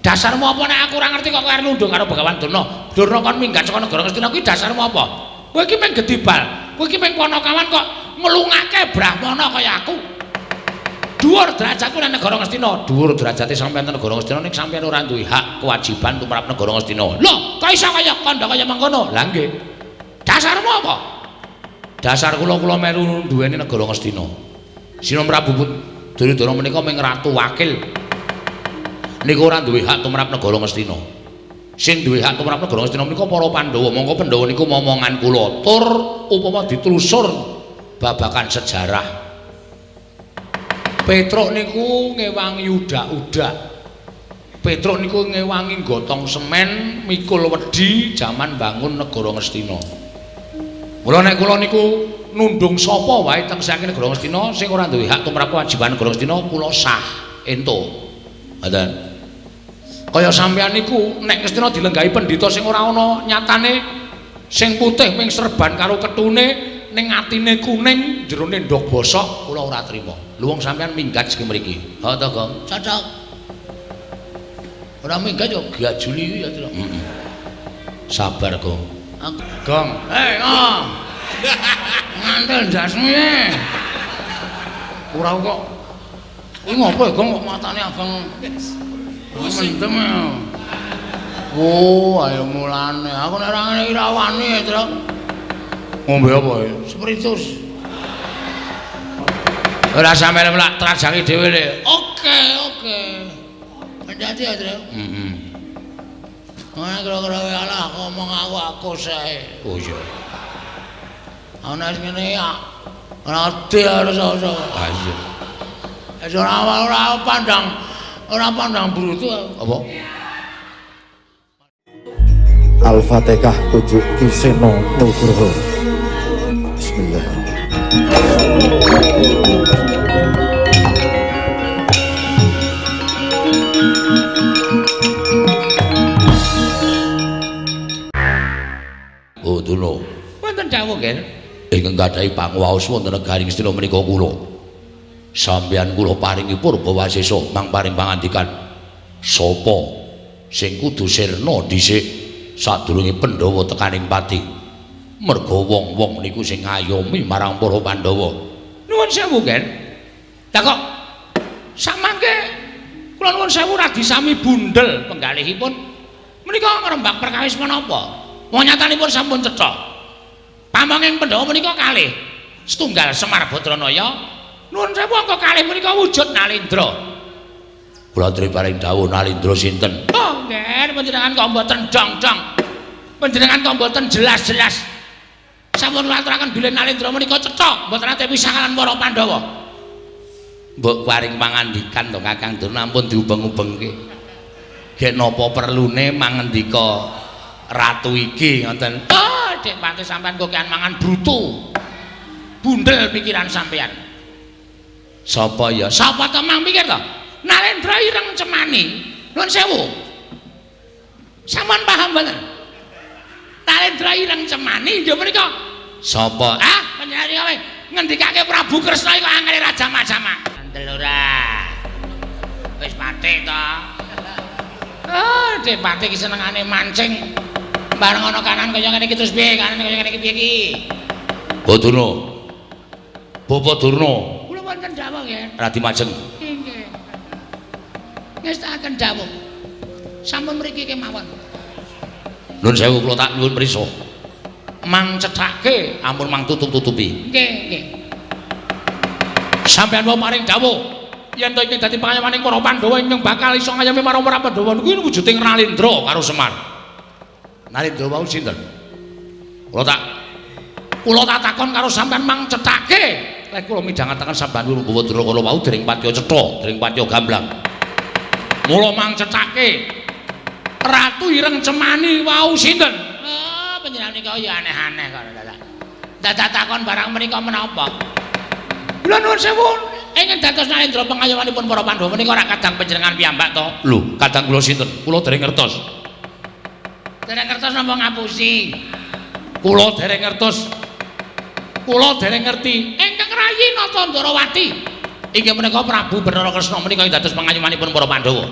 Dasarmu apa nek aku ora ngerti kok kowe arep nundung karo Begawan Durna? Durna kon minggat saka negara Ngastina kuwi dasarmu apa? Kowe iki mung gedibal, kowe iki mung panakawan kok nglungake brahmana kaya aku. Dhuwur derajatku nang negara Ngastina, dhuwur derajate sampeyan nang negara Ngastina ning sampeyan ora duwe hak kewajiban tumrap negara Ngastina. Lho, kok iso kaya kandha kaya mengkono? Lah nggih. Dasarmu apa? Dasar kula kula melu duweni negara Ngastina. Sina Prabu Duryudana menika mung ratu wakil. Niku ora duwe hak tumrap negara Ngastina. Sing duwe hak tumrap negara Ngastina menika para Pandhawa. Mongko Pandhawa niku momongan kula. Tur upama ditelusur babakan sejarah. Petruk niku ngewangi udak-udak. Petruk niku ngewangi gotong semen, mikul wedi jaman bangun negara Ngastina. Mula nek kula niku nundung sapa wae teng saking negara Ngastina sing ora duwe hak tumrap kewajiban negara Ngastina kula sah entuk. Ngoten. Kaya sampeyan niku nek Ngastina dilenggahi pendhita sing ora ana nyatane sing putih ming serban karo ketune ning atine kuning jerone ndog bosok kula ora trima. Lho wong sampeyan minggat saking mriki. Ha to, Gong? Cocok. Ora minggat yo gajuli ya, Tru. Heeh. Sabar, Gong. Gong. Hei, oh. Ngantel ndasmu e. Ora kok. Kuwi ngopo ya, Gong, kok matane abang mendem ya. Oh, ayo mulane. Aku nek ora ngene iki ra wani ya, Tru. Ngombe apa ya? Spiritus. Ora sampe mlak trajangi dhewe le. Oke, oke. Hati-hati ya, Tru. Heeh. Ora kira-kira alah ngomong aku aku sae. Oh iya. Ana sing ngene ya. Ora ade harus ora. Ah iya. Wis ora pandang brutu apa? Al-Fatihah tujuh Ki Seno Nugroho. Bismillah. Oh, Durna. Wonten dawuh, Ger. Ingkang gadhahi pangwaos wonten negari Ngastina menika kula. Sampeyan kula paringi purba wasesa mang paring pangandikan. Sapa sing kudu sirna dhisik sadurunge Pandhawa tekaning pati? Merga wong-wong niku sing ngayomi marang para Pandhawa. Nuwun sewu, Ger. Lah kok samangke kula nuwun sewu radi sami bundel penggalihipun menika ngrembak perkawis menapa? Wong nyatanipun sampun cetha. Pamonging Pandhawa menika kalih. Setunggal Semar Badranaya, nuwun sewu angka kalih menika wujud Nalendra. Kula aturi paring dawuh Nalendra sinten? Oh, nggih, panjenengan kok mboten dong-dong. Panjenengan kok mboten jelas-jelas. Sampun kula aturaken bilih Nalendra menika cetha, mboten nate pisah kaliyan para Pandhawa. Mbok paring pangandikan to Kakang Durna ampun diubeng-ubengke. Gek napa perlune mangendika ratu iki ngoten. Oh, Dik Pati sampean kokean mangan brutu. Bundel pikiran sampean. Sapa ya? Sapa to mang pikir to? Nalendra ireng cemani. Nuwun sewu. Sampean paham mboten? Nalendra ireng cemani ya menika sapa? Ah, panjenengan kowe ngendikake Prabu Kresna iku angele raja macam-macam. Andel ora. Wis mati to. Ah, Dik Pati iki senengane mancing. Bareng ana kanan kaya ngene iki terus piye? Kanan kaya ngene iki piye iki? Durna. Bapak Durna. Kula wonten dawuh nggih. Radi majeng. Nggih. Ngestakaken dawuh. Sampun mriki kemawon. Nuwun sewu kula tak nyuwun prisa. Mang cethake ampun mang tutup-tutupi. Nggih, nggih. Sampeyan wau paring dawuh yen to iki dadi pangayomaning para Pandhawa ingkang bakal iso ngayomi marang para Pandhawa niku wujuding Nalendra karo Semar. Nalendra wau sinten? Kula tak takon karo sampean mang cethake. Lek kula midhangetaken sampeyan Bawa Durna kala wau dereng patiya cetha, dereng patiya gamblang. Mula mang cethake. Ratu Ireng Cemani wau sinten? Oh, panjenengan nika ya aneh-aneh kok dadak. Dadak takon barang menika menapa? Kula nuwun sewu, ingkang dados Nalendra pangayomanipun para Pandhawa menika ora kadang panjenengan piyambak to? Lho, kadang kula sinten? Kula dereng ngertos. Dereng ngertos napa ngapusi? Kula dereng ngertos. Kula dereng ngerti. Ingkang rayi Nata Ndorowati inggih menika Prabu Bathara Kresna menika dados pangayomanipun para Pandhawa.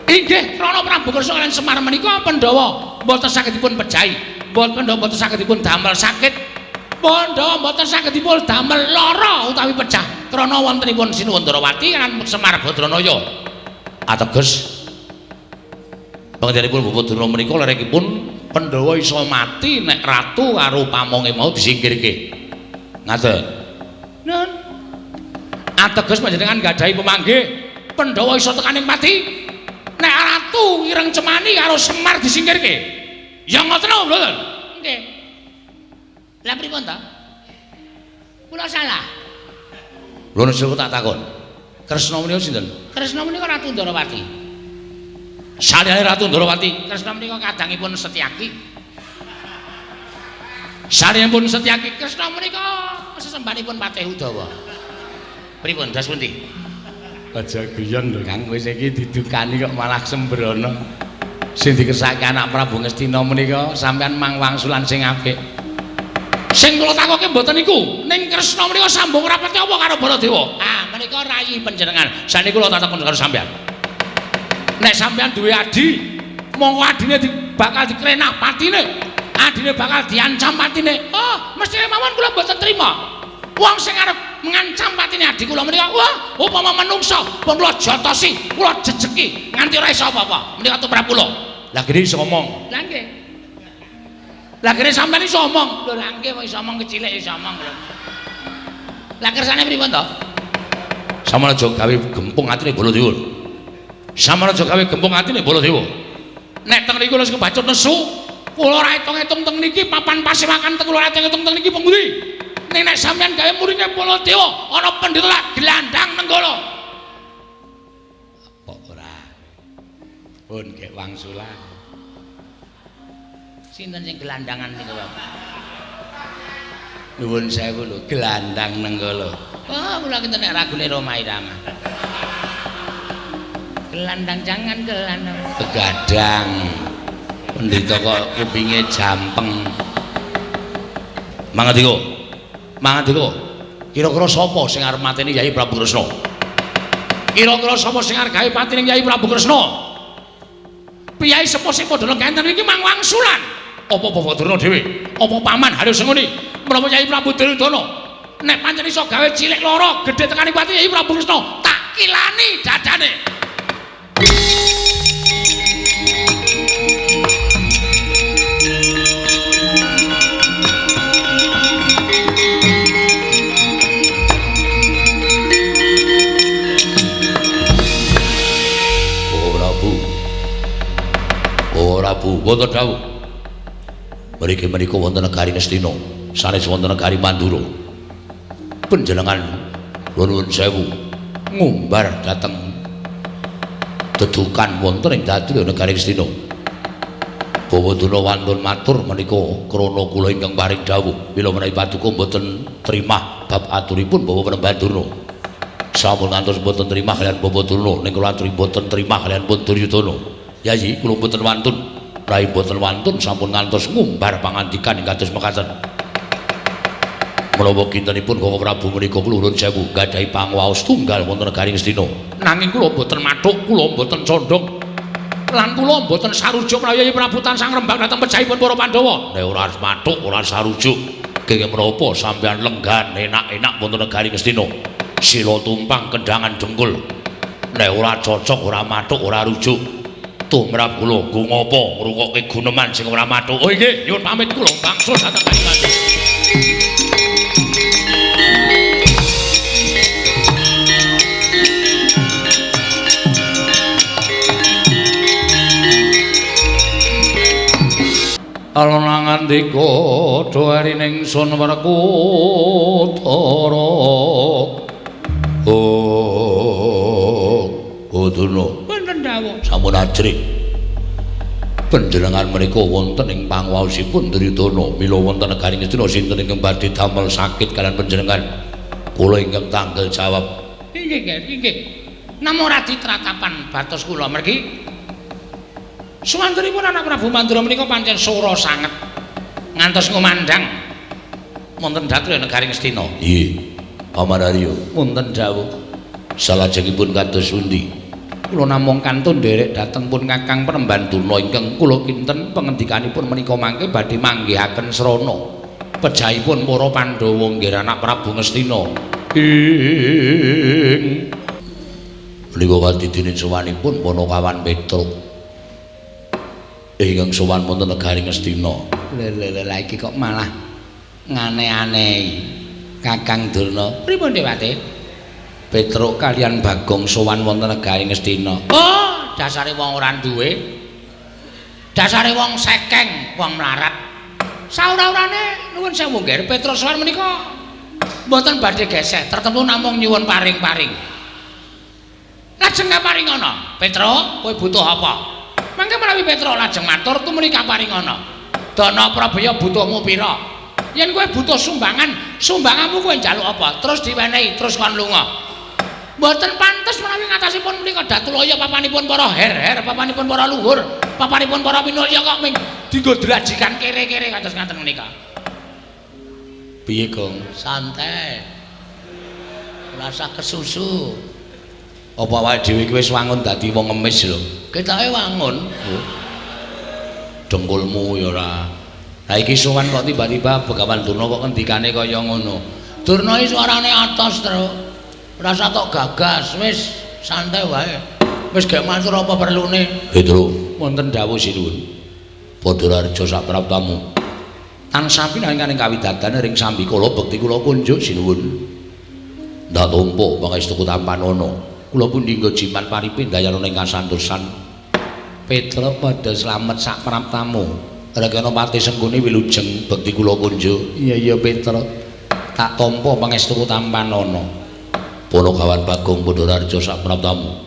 Inggih Inggih, krana Prabu Kresna kaliyan Semar menika Pandhawa mboten saged dipun pejahi. Pandhawa mboten saged dipun damel sakit. Pandhawa mboten saged dipun damel lara utawi pejah krana wontenipun Sinuwun Ndrawati lan Semar Badranaya. Ateges panjenenganipun Bapak Durna menika lerekipun Pandhawa iso mati nek ratu karo pamonge mau disingkirke. Ngaten. Nun. Ateges panjenengan gadahi pemanggih Pandhawa iso tekaning pati nek ratu Ireng Cemani karo Semar disingkirke. Ya ngoten lho, mboten? Nggih. Lah pripun ta? Kula salah. Lho nek tak takon. Kresna menika sinten? Kresna menika Ratu Ndrawati. Saliyane Ratu Ndrawati, Kresna menika kadangipun Setyaki. Saliyane Setyaki, Kresna menika sesembahanipun Patih Udawa. Pripun das pundi? Aja guyon lho Kang, wis iki didukani kok malah sembrono. Sing dikersake anak Prabu Ngastina menika sampean mang wangsulan sing apik. Sing kula takoke mboten niku, ning Kresna menika sambung rapete apa karo Baladewa? Ah, menika rayi panjenengan. Saniki kula takon karo sampean. Nek sampean duwe adi, mongko adine bakal dikrenah patine. Adine bakal diancam patine. Oh, mesti mawon kula mboten trima. Wong sing arep ngancam patine adi kula menika, wah, upama menungsa, pun kula jotosi, kula jejeki nganti ora iso apa-apa. Menika tumrap kula. Lah gede iso ngomong. Lah nggih. Lah kene sampean iso omong. Lho lah nggih wong iso omong kecilik iso omong lho. Lah kersane pripun to? Sampeyan aja gawe gempung atine Baladewa. Sampeyan aja gawe gempung atine Baladewa. Nek teng niku wis kebacut nesu, kula ora etung-etung teng niki papan pasewakan teng kula ora etung-etung teng niki pundi? Ning nek sampeyan gawe murine Baladewa, ana pendhita lak glandang nenggala. Kok ora? Pun gek wangsulan. Sinten sing gelandangan niku, Pak? Nuwun sewu lho, gelandang nenggala. Oh, kula kinten nek ragune Rhoma Irama. Gelandang jangan gelandang. Begadang. Pendhita kok kupinge jampeng. Mangandika. Mangandika. Kira-kira sapa sing arep mateni Yai Prabu Kresna? Kira-kira sapa sing arep gawe patine Yai Prabu Kresna? Piyai sepuh sing padha lenggah enten iki mang wangsulan. Apa Bapak Durna dhewe? Apa paman Haryo Sengoni? Menapa Yai Prabu Duryudana? Nek pancen iso gawe cilik lara, gedhe tekane pati Yai Prabu Kresna, tak kilani dadane. Ora Bu. Ora Bu, wonten dawuh. Mriki menika wonten negari Ngastina, sanes wonten negari Mandura. Panjenengan nuwun sewu ngumbar dhateng dedukan wonten ing dadya negari Ngastina. Bawa Durna wantun matur menika krana kula ingkang paring dawuh, mila menawi paduka mboten trimah bab aturipun Bawa Panembahan Durna. Sampun ngantos mboten trimah kaliyan Bawa Durna, ning kula aturi mboten trimah kaliyan pun Duryudana. Yayi kula mboten wantun. Rai mboten wantun sampun ngantos ngumbar pangandikan ing kados mekaten. Menawa kintenipun Koko Prabu menika kula nuwun sewu gadahi pangwaos tunggal wonten negari Ngastina. Nanging kula mboten mathuk, kula mboten condhong. Lan kula mboten sarujuk menawi Yai Prabu tansah ngrembak dhateng pejahipun para Pandhawa. Nek ora mathuk, ora sarujuk, kenging menapa sampeyan lenggan enak-enak wonten negari Ngastina. Sila tumpang kendhangan dengkul. Nek ora cocok, ora mathuk, ora rujuk. Tumrap kula nggo ngapa ngrungokke guneman sing ora mathuk. Oh inggih, nyuwun pamit kula bangsul dhateng Kalimantan. Alon ngandika dohari ningsun Werkudara. Oh, Durna. Wonten dawuh. Sampun ajrih. Panjenengan menika wonten ing pangwaosipun Duryudana, mila wonten negari Ngastina sinten ingkang badhe damel sakit kaliyan panjenengan? Kula ingkang tanggal jawab. Inggih, inggih. Namung radi tratapan batos kula mergi suwantenipun anak Prabu Mandura menika pancen sora sanget ngantos ngumandhang wonten dhateng negari Ngastina. Nggih. Paman Haryo, wonten dawuh. Salajengipun kados pundi? Kula namung kantun nderek dhateng pun Kakang Penemban Durna ingkang kula kinten pengendikanipun menika mangke badhe manggihaken srana pejahipun para Pandhawa nggih anak Prabu Ngastina. Ing menika kadidine sowanipun Panakawan Petruk ingkang sowan wonten negari Ngastina. Lha lha iki kok malah ngane-anehi Kakang Durna. Pripun Dewate? Petruk kalian Bagong sowan wonten negari Ngastina. Oh, dasare wong ora duwe. Dasare wong sekeng, wong mlarat. Saura-urane nuwun sewu nggih, Petruk sowan menika mboten badhe geseh, tertentu namung nyuwun paring-paring. Lajeng kaparingana, Petruk, kowe butuh apa? Mangke menawi Petruk lajeng matur tumuli kaparingana. Dana Prabaya butuhmu pira? Yen kowe butuh sumbangan, sumbanganmu kowe njaluk apa? Terus diwenehi, terus kon lunga. Mboten pantes menawi ngatasipun menika Datulaya papanipun para her-her, papanipun para luhur, papanipun para minulya kok ming dinggo drajikan kere-kere kados ngaten menika. Piye, Gong? Santai. Ora usah kesusu. Apa awake dhewe iki wis wangun dadi wong ngemis lho? Ketoke wangun. Oh. Dengkulmu ya ora. Lah iki sowan kok tiba-tiba Begawan Durna kok ngendikane kaya ngono. Durna iki suarane atos, Truk. Ora usah tok gagas, wis santai wae. Wis gek matur apa perlune? Petruk, wonten dawuh sinuwun. Padha raja sak praptamu. Tansah pinangan kawidadan ring sambikala bekti kula kunjuk sinuwun. Ndak tampa pangestu tampanana. Kula pundi nggo jimat paripe ndayana ing kasantosan. Petruk padha slamet sak praptamu. Rekana pati senggone wilujeng bekti kula kunjuk. Iya iya Petruk. Tak tampa pangestu tampanana. Panakawan Bagong Pandharaharja sak praptamu.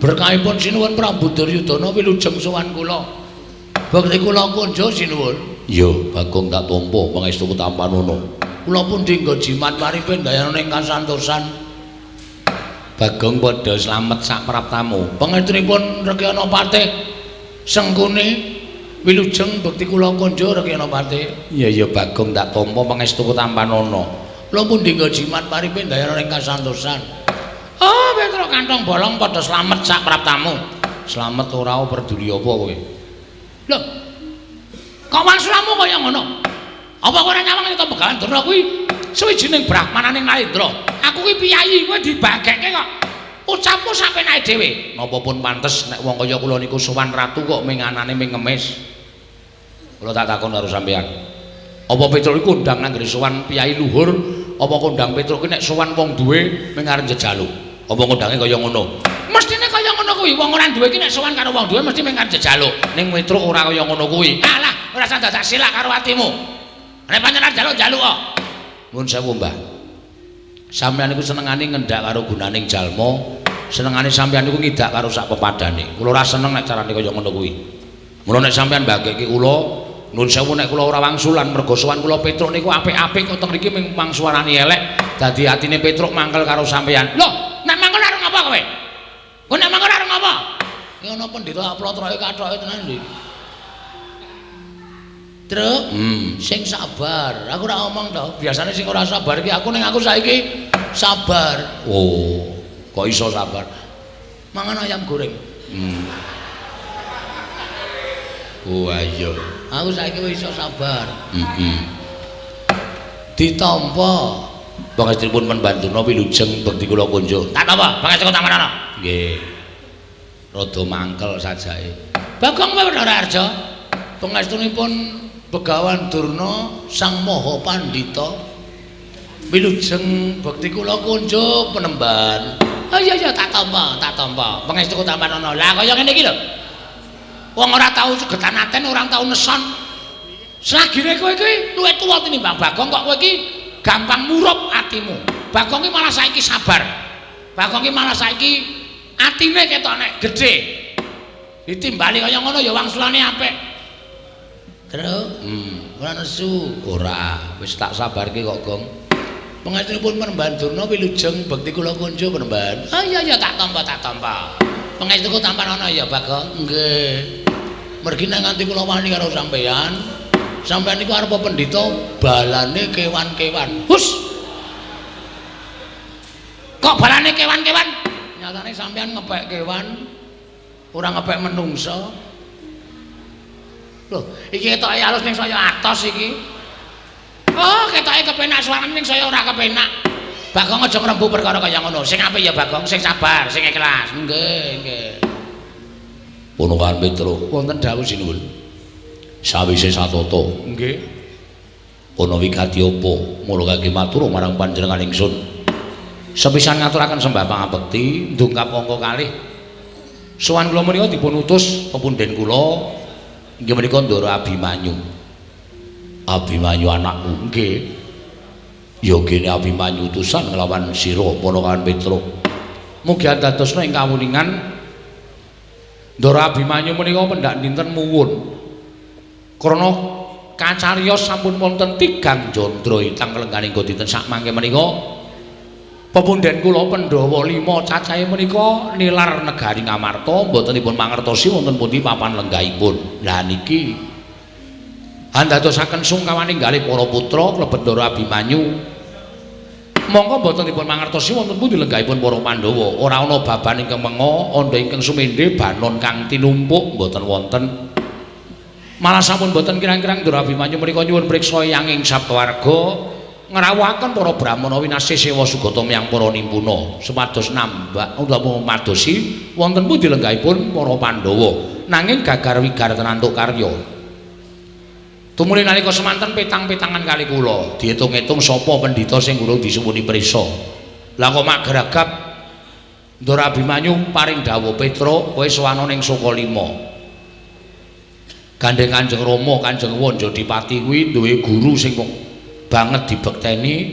Berkahipun sinuwun Prabu Duryudana wilujeng sowan kula. Bekti kula kunjuk sinuwun. Iya, Bagong tak tampa pangestu tampanana. Kula pundi nggo jimat paripe ndayana ing kasantosan. Bagong padha slamet sak praptamu. Pangestunipun Rekyana Patih Sengkuni wilujeng bekti kula kunjuk Rekyana Patih. Iya iya Bagong tak tampa pangestu tampanana. Kula pundi nggo jimat paripe ndayana ing kasantosan. Oh, Petruk kantong bolong padha slamet sak praptamu. Slamet ora peduli apa kowe? Lho. Kok wangsulamu kaya ngono? Apa kowe ora nyawang yen Begawan Durna kuwi suwijining brahmananing Narendra? Aku kuwi piyayi, kowe dibagekke kok. Ucapmu sapenake dhewe. Napa pun pantes nek wong kaya kula niku sowan ratu kok ming anane ming ngemis. Kula tak takon karo sampeyan. Apa Petruk iku kondang nang sowan piyayi luhur, apa kondang Petruk ki nek sowan wong duwe ming arep njejaluk? Apa kondange kaya ngono? Mestine kaya ngono kuwi, wong ora duwe ki nek sowan karo wong duwe mesti ming arep njejaluk. Ning Petruk ora kaya ngono kuwi. Alah, ora usah dadak silak karo atimu. Nek pancen arep njaluk njaluk kok. Nuwun sewu, Mbah. Sampeyan niku senengane ngendak karo gunaning jalma, senengane sampeyan niku ngidak karo sak pepadane. Kula ora seneng nek carane kaya ngono kuwi. Mula nek sampeyan mbagekke kula, nuwun sewu nek kula ora wangsulan mergo sowan kula Petruk niku apik-apik kok teng mriki ming mangsuarani elek, dadi atine Petruk mangkel karo sampeyan. Lho, nek mangkel arep ngapa kowe? Kowe nek mangkel arep ngapa? Ki ana pendhita aplotroke kathoke tenan lho. Truk, sing sabar. Aku ora omong to. Biasane sing ora sabar iki aku, ning aku saiki sabar. Oh, kok iso sabar? Mangan ayam goreng. Oh iya. Aku saiki wis iso sabar. Heeh. Ditampa. Pangestunipun Pendurna wilujeng bekti kula kunjuk. Tak napa? Pangestu tampanana. Nggih. Rada mangkel sajake. Bagong Pandharaharja. Pangestunipun Begawan Durna Sang Maha Pandhita wilujeng bekti kula kunjuk penemban. Oh iya iya tak tampa, tak tampa. Pangestu tampanana. Lah kaya ngene iki lho. Wong ora tau segetan aten, ora tau neson. Selagine kowe iki luwih tuwa tinimbang Bagong kok kowe iki gampang murup atimu. Bagong iki malah saiki sabar. Bagong iki malah saiki atine ketok nek gedhe. Ditimbali kaya ngono ya wangsulane apik. Truk, ora nesu. Ora, wis tak sabarke kok, Gong. Pangestunipun Penemban Durna wilujeng bekti kula kunjuk Penemban. Oh iya iya tak tampa, tak tampa. Pangestuku tampanana ya, Bagong. Nggih. Mergi nek nganti kula wani karo sampeyan, sampeyan niku arep pendhita balane kewan-kewan. Hus. Kok balane kewan-kewan? Nyatane sampeyan ngepek kewan, Ora ngepek menungso. Lho, iki ketoke alus ning saya atos iki. Oh, ketoke kepenak suarane ning saya ora kepenak. Bagong aja ngrembug perkara kaya ngono. Sing apik ya Bagong, sing sabar, sing ikhlas. Nggih, nggih. Ponokan Petro, Wonten dawuh sinuwun. Sawise satata Nggih. ana wigati apa mula kangge matur marang panjenengan ingsun. Sepisan ngaturaken sembah pangabekti ndungkap angka kalih. Sowan kula menika dipun utus pepundhen kula inggih menika Ndara Abimanyu. Abimanyu anakku. Nggih. Ya kene Abimanyu utusan nglawan sira Ponokan Petro. Mugi andadosna ing kawuningan Ndara Abimanyu menika pendak dinten muwun. Krana kacariyos sampun wonten tigang jandra itang lengganing dinten sakmangke menika pepundhen kula Pandhawa 5 cacahe menika nilar negari Ngamarta mboten dipun mangertosi wonten pundi papan lenggahipun. Lah niki andadosaken sungkawaning galih para putra klebet Ndara Abimanyu. Monggo mboten dipun mangertosi wonten pundi lenggahipun para Pandhawa. Ora ana baban ingkang menga, andha ingkang sumendhe, banon kang tinumpuk mboten wonten. Malah sampun mboten kirang-kirang Ndara Abimanyu menika nyuwun priksa eyang ing sakeluarga ngrawuhaken para brahmana winasih sewa sugata miyang para nimpuna supados nambah utawa madosi wonten pundi lenggahipun para Pandhawa. Nanging gagar wigar tenantuk karya. Tumuli nalika semanten petang-petangan kali kula diitung-itung sapa pendhita sing urung disuwuni prisa. Lah kok magragap Ndara Abimanyu paring dawuh, "Petro, kowe sowana ning Sukalima." Gandeng Kanjeng Rama, Kanjeng Wanjadipati kuwi duwe guru sing banget dibekteni.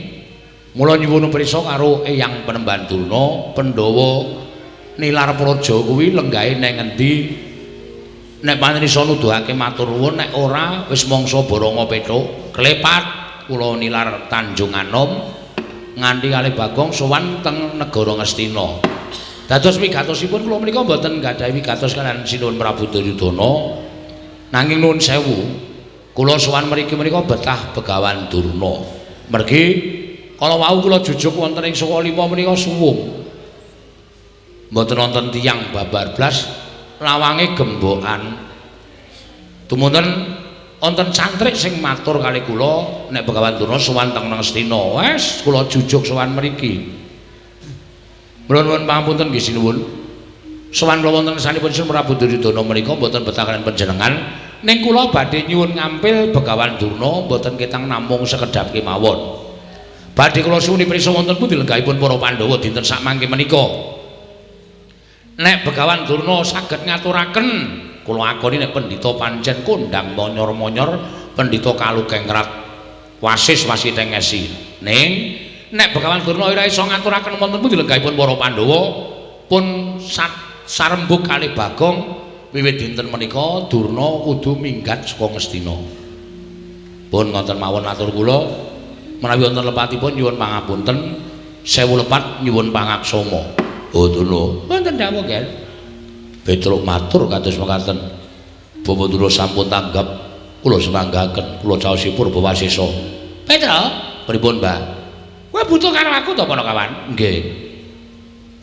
Mula nyuwun prisa karo Eyang Penemban Durna, Pandhawa nilar praja kuwi lenggahe nang endi? Nek pancen iso nuduhake matur nuwun, nek ora wis mangsa boronga petuk klepat kula nilar Tanjung Anom nganti kalih Bagong sowan teng negara Ngastina. Dados wigatosipun kula menika mboten nggadahi wigatos kaliyan Sinuwun Prabu Duryudana. Nanging nuwun sewu, kula sowan mriki menika betah Begawan Durna. Mergi kala wau kula jujuk wonten ing Sukalima menika suwung. Mboten wonten tiyang babar blas, lawange gembokan. Tumunten wonten cantrik sing matur kali kula nek Begawan Durna sowan teng Ngastina. Wes kula jujuk sowan mriki. Mula nuwun pangapunten nggih sinuwun. Sowan kula wonten ngersanipun Sinuwun Prabu Duryudana menika mboten betah kaliyan panjenengan. Ning kula badhe nyuwun ngampil Begawan Durna mboten ketang namung sekedhap kemawon. Badhe kula suwuni prisa wonten pundi lenggahipun para Pandhawa dinten sakmangke menika. Nek Begawan Durna saged ngaturaken, kula akoni nek pendhita pancen kondhang monyor-monyor, pendhita kalukengrat wasis wasiteng esi. Ning nek Begawan Durna ora iso ngaturaken wonten pundi lenggahipun para Pandhawa, pun sarembug kalih Bagong wiwit dinten menika Durna kudu minggat saka Ngastina. Pun ngoten mawon atur kula, menawi wonten lepatipun nyuwun pangapunten, sewu lepat nyuwun pangaksama. Oh Durna, Wonten dawuh, Ger. Petruk matur kados mekaten. Bapak Durna sampun tanggap, kula semanggaken, kula caosi purba wasesa. Petro, Pripun, Mbah? Kowe butuh karo aku to, Panakawan? Nggih.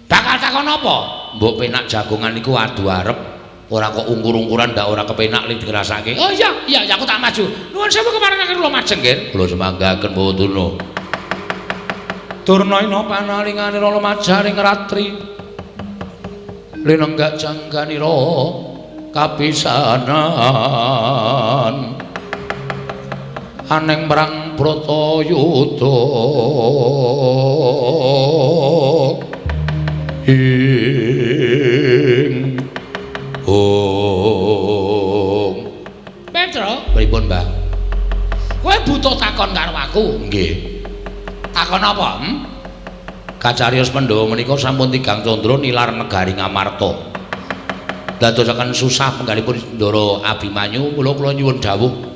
Bakal takon apa? Mbok penak jagongan niku adu arep, ora kok ungkur-ungkuran ndak ora kepenak li dirasake. Oh iya, iya, aku tak maju. Nuwun sewu keparengaken kula majeng, Ger. Kula semanggaken Bapak Durna. Durna ina panalinganira lumajaring ratri. Linenggak jangganira kapisanan. Aneng marang Bratayuda. Ing Ong. Petro, Pripun, Mbah? Kowe butuh takon karo aku? Nggih. Takon apa? Hmm? Kacariyos Pandhawa menika sampun tigang candra nilar negari Ngamarta. Dadosaken susah penggalipun Ndara Abimanyu, mula kula nyuwun dawuh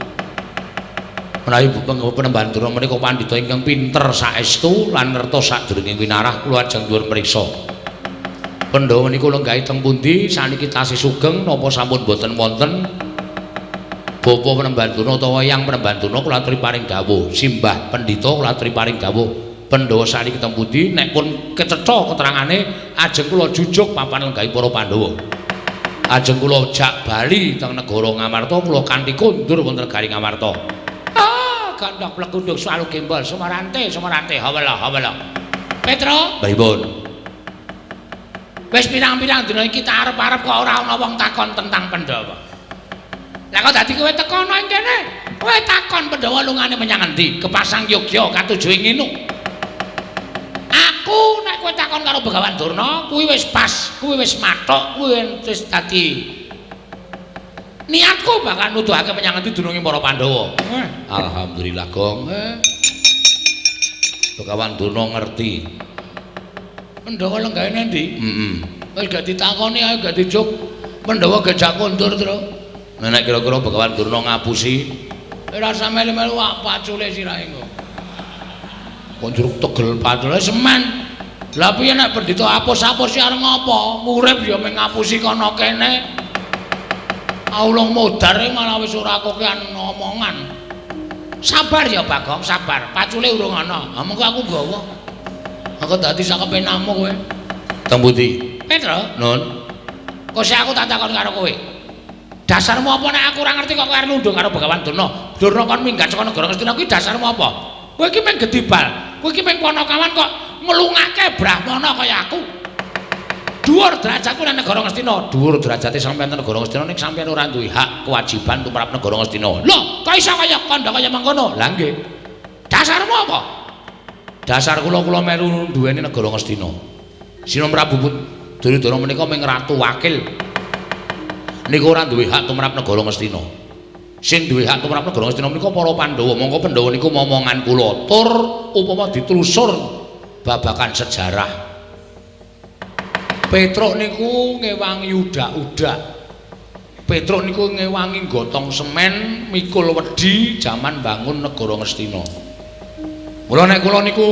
menawi Penemban Durna menika pandhita ingkang pinter saestu lan ngertos sadurunge winarah, kula ajeng nyuwun priksa. Pandhawa niku lenggahi teng pundi saniki tasih sugeng napa sampun boten wonten? Bapa Penemban Durna utawa Eyang Penemban Durna kula aturi paring dawuh, simbah pendhita kula aturi paring dawuh. Pandhawa saniki teng pundi? Nek pun kecetha keterangane ajeng kula jujuk papan lenggahi para Pandhawa. Ajeng kula jak bali teng negara Ngamarta kula kanthi kondur wonten negari Ngamarta. Ah, gandhok plegunduk swalu gembol sumarante sumarante hawala hawala. Petro, Pripun? Wis pirang-pirang dina iki tak arep-arep kok ora ana wong takon tentang Pandhawa. Lah kok dadi kowe teko ana ing kene? Kowe takon Pandhawa lungane menyang endi? Kepasang Yogya katuju ing nginu. Aku nek kowe takon karo Begawan Durna, kuwi wis pas, kuwi wis mathuk, kuwi wis dadi niatku bakal nuduhake menyang endi dununge para Pandhawa. Alhamdulillah, Gong. Begawan Durna ngerti. Pandhawa lenggahe endi? Heeh. Wis gak ditakoni ae gak dijuk. Pandhawa gejak kondur, Tru. Nek kira-kira Begawan Durna ngapusi, ora usah melu-melu wak pacule sirahe engko. Kok njuruk tegel pacule semen. Lah piye nek pendhita apus-apus si arep ngopo? Urip ya mung ngapusi kono kene. Aulung modar malah wis ora kokean omongan. Sabar ya Bagong, sabar. Pacule urung ana. Ha mengko aku nggawa. Aku dadi sakepenamu kowe. Teng pundi? Petro, Nun. Kok sik aku tak takon karo kowe. Dasarmu apa nek aku ora ngerti kok kowe arep nundung karo Begawan Durna? Durna kon minggat saka negara Ngastina kuwi dasarmu apa? Kowe iki mung gedibal. Kowe iki mung panakawan kok nglungake brahmana kaya aku. Dhuwur derajatku nang negara Ngastina, dhuwur derajate sampeyan nang negara Ngastina ning sampeyan ora duwe hak kewajiban tumrap negara Ngastina. Lho, kok iso kaya kandha kaya mangkono? Lah nggih. Dasarmu apa? Dasar kula kula melu duweni negara Ngastina. Sina Prabu Duryudana menika mung ratu wakil. Niku ora duwe hak tumrap negara Ngastina. Sing duwe hak tumrap negara Ngastina menika para Pandhawa. Mongko Pandhawa niku momongan kula. Tur upama ditelusur babakan sejarah. Petruk niku ngewangi udak-udak. Petruk niku ngewangi gotong semen, mikul wedi jaman bangun negara Ngastina. Mula nek kula niku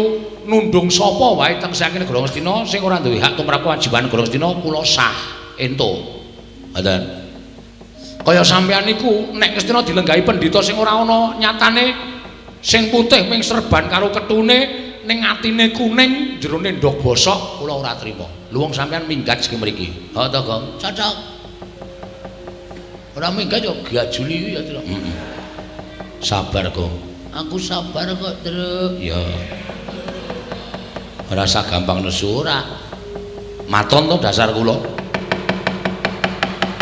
nundung sapa wae teng saking negara Ngastina sing ora duwe hak tumrap kewajiban negara Ngastina kula sah entuk. Ngoten. Kaya sampeyan niku nek Ngastina dilenggahi pendhita sing ora ana nyatane sing putih ming serban karo ketune ning atine kuning jerone ndog bosok kula ora trima. Lho wong sampeyan minggat saking mriki. Ha to, Gong? Cocok. Ora minggat yo gajuli ya, Tru. Heeh. Sabar, Gong. Aku sabar kok, Tru. Ya. Ora usah gampang nesu ora. Maton to dasar kula.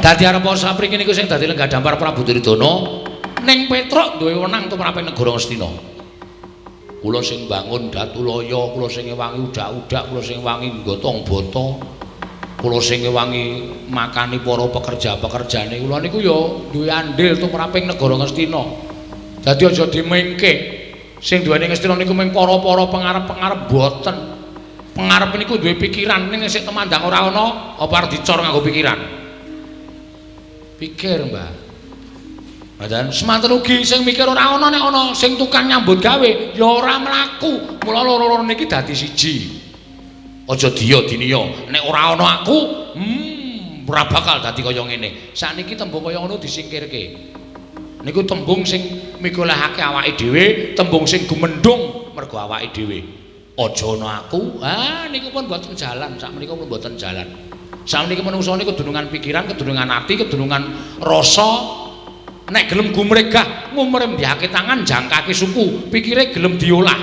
Dadi arep sapriki niku sing dadi lenggah dampar Prabu Duryudana ning Petruk duwe wenang tumrap negara Ngastina. Kula sing bangun Datulaya, kula sing ngewangi udak-udak, kula sing ngewangi gotong bata, kula sing ngewangi makani para pekerja-pekerjane. Kula niku ya duwe andil tumraping negara Ngastina. Dadi aja dimengke. Sing duweni Ngastina niku mung para-para pengarep-pengarep boten. Pengarep niku duwe pikiran ning sik temandang ora ana, apa arep dicor nganggo pikiran. Pikir, Mbah. Ngoten, semanten ugi sing mikir ora ana nek ana sing tukang nyambut gawe ya ora mlaku. Mula loro-loro niki dadi siji. Aja diya diniya. Nek ora ana aku, ora bakal dadi kaya ngene. Sakniki tembung kaya ngono disingkirke. Niku tembung sing migolahake awake dhewe, tembung sing gumendhung mergo awake dhewe. Aja ana aku. Ah niku pun mboten jalan, sakmenika pun mboten jalan. Sakmeniki manungsa niku kedunungan pikiran, kedunungan ati, kedunungan rasa. Nek gelem gumregah, ngumrembyake tangan, jangkake suku, pikire gelem diolah.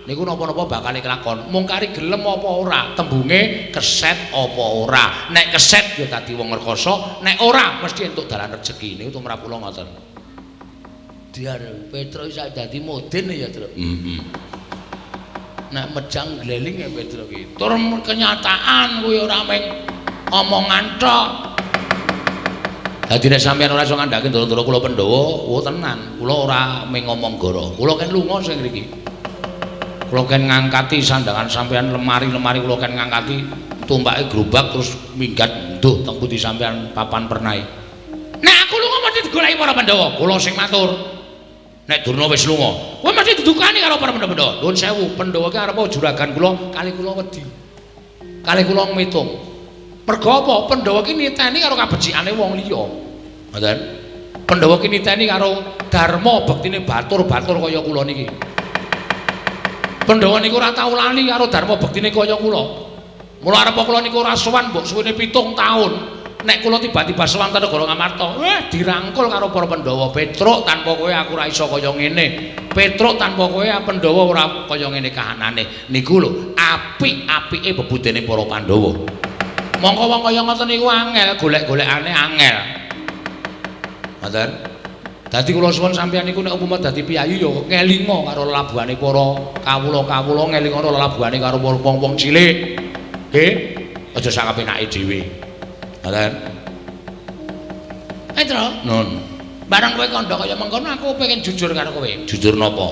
Niku napa-napa bakal kelakon. Mung kari gelem apa ora, tembunge keset apa ora. Nek keset ya dadi wong rekasa, nek ora mesti entuk dalan rejeki. Niku tumrap kula ngoten. Diar Petro iso dadi modin ya, Tru. Heeh. Nek mejang gleling ya Petro ki. Tur kenyataan kuwi ora mung omongan tok. Dadi nek sampeyan ora iso ngandhake ndara-ndara kula Pandhawa, wo tenan, kula ora mung ngomong goro. Kula ken lunga sing ngriki. Kula ken ngangkati sandangan sampeyan lemari-lemari kula ken ngangkati tumpake gerobak terus minggat nduh teng pundi sampeyan papan pernahe. Nek aku lunga mesti digoleki para Pandhawa, kula sing matur. Nek Durna wis lunga, kowe mesti didukani karo para Pandhawa. Nuwun sewu, Pandhawa ki arep juragan kula, kali kula wedi. Kali kula ngitung. Mergo apa? Pandhawa ki niteni karo kabecikane wong liya. Ngoten. Pandhawa ki niteni karo dharma bektine batur-batur kaya kula niki. Pandhawa niku ora tau lali karo dharma bektine kaya kula. Mula arep kula niku ora sowan mbok suwene 7 taun. Nek kula tiba-tiba sowan ten negara Ngamarta, dirangkul karo para Pandhawa. Petruk tanpa kowe aku ora iso kaya ngene. Petruk tanpa kowe Pandhawa ora kaya ngene kahanane. Niku lho, apik-apike bebudene para Pandhawa. Mongko wong kaya ngoten niku angel, golek-golekane angel. Ngoten. Dadi kula suwun sampeyan niku nek umpama dadi piyayi ya ngelinga karo lelabuhane para kawula-kawula, ngelinga karo lelabuhane karo wong-wong cilik. Nggih, aja sak kepenake dhewe. Ngoten. Petro, Nun. Bareng kowe kandha kaya mengkono aku pengen jujur karo kowe. Jujur napa?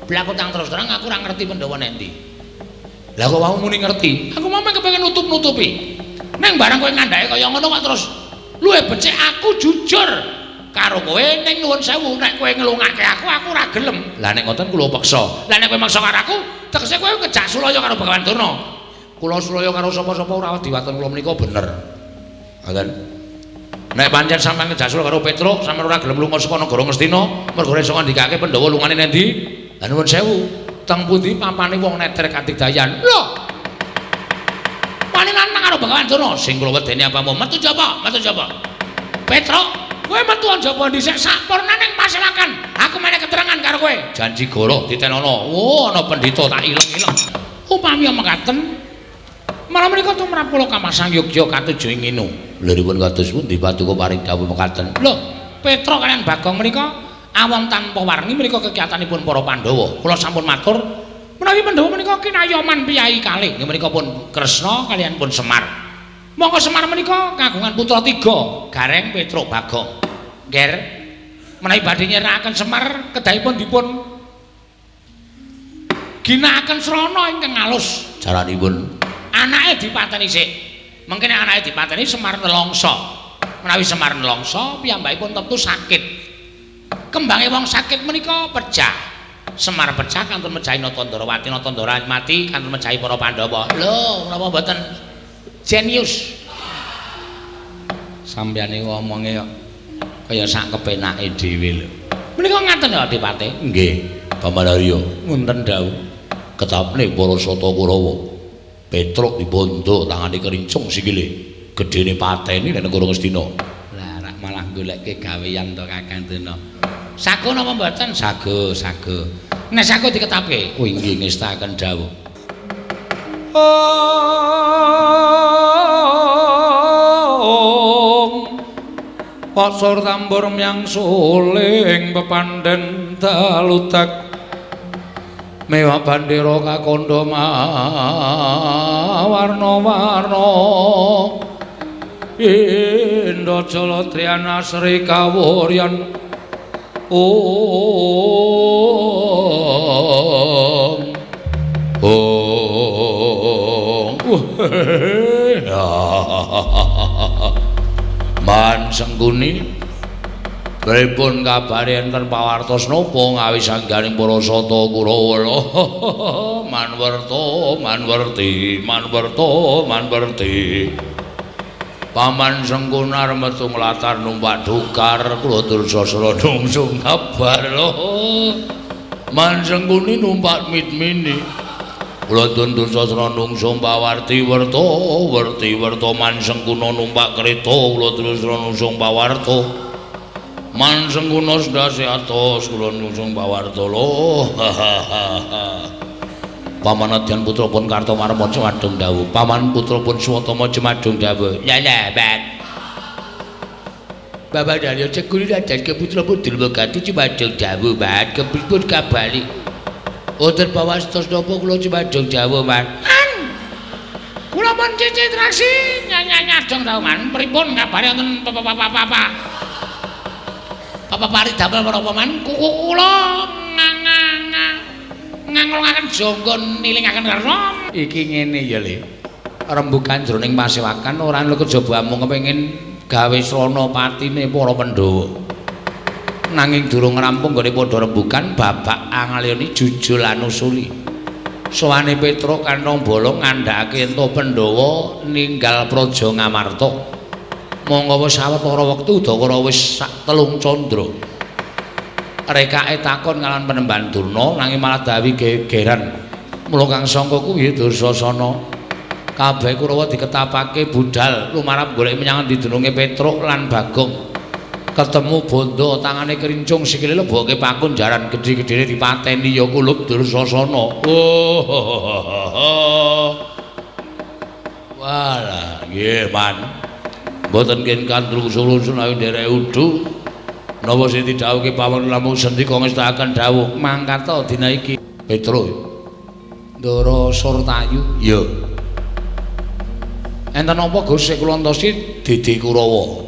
Blaku tang terus terang aku ora ngerti Pandhawa nendi. Lah kok wau muni ngerti? Aku mau kepengin nutup-nutupi. Ning bareng kowe ngandhake kaya ngono kok terus luwih becik aku jujur karo kowe ning nuwun sewu nek kowe ngelungake aku aku ora gelem. Lah nek ngoten kula peksa. Lah nek kowe maksa karo aku, tegese kowe kejak sulaya karo Bagawan Durna. Kula sulaya karo sapa-sapa ora wedi waton kula menika bener. Ngoten. Nek pancen sampeyan kejak sulaya karo Petruk, sampeyan ora gelem lunga saka negara Ngastina, mergo iso ngandikake Pandhawa lungane nendi? Lah nuwun sewu, teng pundi papane wong neter kadigdayan? Lho. Wani lanang karo Bagawan Durna, sing kula wedeni apamu? Metu jaba, metu jaba. Petruk, kowe metu njaba dhisik sampurna ning pasewakan. Aku meneh keterangan karo kowe. Janji goroh ditenono. Oh, ana pendhita tak ileng-ileng. Upami mekaten, malah menika tumrap kula kamasang yogya katuju ing nginu. Lha kados pundi paduka paring dawuh mekaten? Lho, Petruk kaliyan Bagong menika awon tanpa warni menika kegiatanipun para Pandhawa. Kula sampun matur menawi Pandhawa menika kinayoman piyayi kalih. Nggih menika pun Kresna kaliyan pun Semar. Monggo Semar menika kagungan putra 3, Gareng, Petruk, Bagong. Nger, menawi badhe nyerakaken Semar kedahipun dipun ginakaken srana ingkang alus. Caranipun anake dipateni sik. Mengkene anake dipateni Semar nelongso. Menawi Semar nelongso piyambakipun tentu sakit. Kembange wong sakit menika pecah. Semar pecah kantun mejahi Natandarawati, Natandara mati kantun mejahi para Pandhawa. Lho, menapa mboten jenius? Sampeyan niku omonge kok kaya sak kepenake dhewe lho. Menika ngaten ya Adipati? Nggih, Paman Arya, ngunten dawuh. Ketapne para Sata Kurawa. Petruk dibondo tangane kerincung sikile. Gedene pateni nek negara Ngastina. Lah rak malah goleke gawean to Kakang Durna. Sago napa mboten? Sago, sago. Nek sago diketapke. Oh inggih ngestaken dawuh. Om Pasor tambur myang suling pepandhen daludak mewah bandera kakondo mawarna-warna Indra Jala Triana Sri Kawuryan. Om Om. Man Sengkuni pripun kabare enten pawartos napa ngawis angganing para Sata Kurawa? Manwerta, manwerti, manwerta, manwerti. Paman Sengkunar metu nglatar numpak dukar kula Dursasana nungsung kabar lho. Man Sengkuni numpak mitmini. Kula Dursasana nungsung pawarti werta, werti werta Man Sengkuna numpak kereta kula Dursasana nungsung pawarta. Man Sengkuna ndase atos kula nungsung pawarta lho. Paman Adyan putra pun Kartomarma Cemadung dawuh. Paman putra pun Swatama Cemadung dawuh. Ya lah, Ban. Bapak Daryo Cekuli dan ke putra pun Durmagati Cemadung dawuh, Ban. Kepripun kabari? Wonten pawastos napa kula Cemadung dawuh, Man? Kula pun cicitraksi nyanyanyadong dawuh, Man. Pripun kabare wonten papa-papa? Papa pari damel menapa, Man? Kuku kula nganglungaken jangga nilingaken karna. Iki ngene ya, Le. Rembugan jroning pasewakan ora ana kejaba amung kepengin gawe srana patine para Pandhawa. Nanging durung rampung nggone padha rembugan babak angalyani jujul anusuli. Sowane Petruk kantong bala ngandhakake ento Pandhawa ninggal Praja Ngamarta. Monggo wis sawetara wektu udakara wis sak telung candra. Rekake takon kalawan Panembahan Durna nanging malah dawi gegeran. Mula kang sangka kuwi Dursasana. Kabeh Kurawa diketapake budhal lumarap golek menyang endi dununge Petruk lan Bagong. Ketemu bondo tangane krincung sikile leboke pakun jaran gedhe-gedhene dipateni ya kulup Dursasana. Oh. Walah, nggih, Man. Mboten ken kandrung sulun awi nderek udu. Napa sing didhawuhke pawon namung sendika ngestakaken dawuh mangkata dina iki. Petruk. Ndara Surtayu. Iya. Enten apa Gus sing kula entosi Dede Kurawa.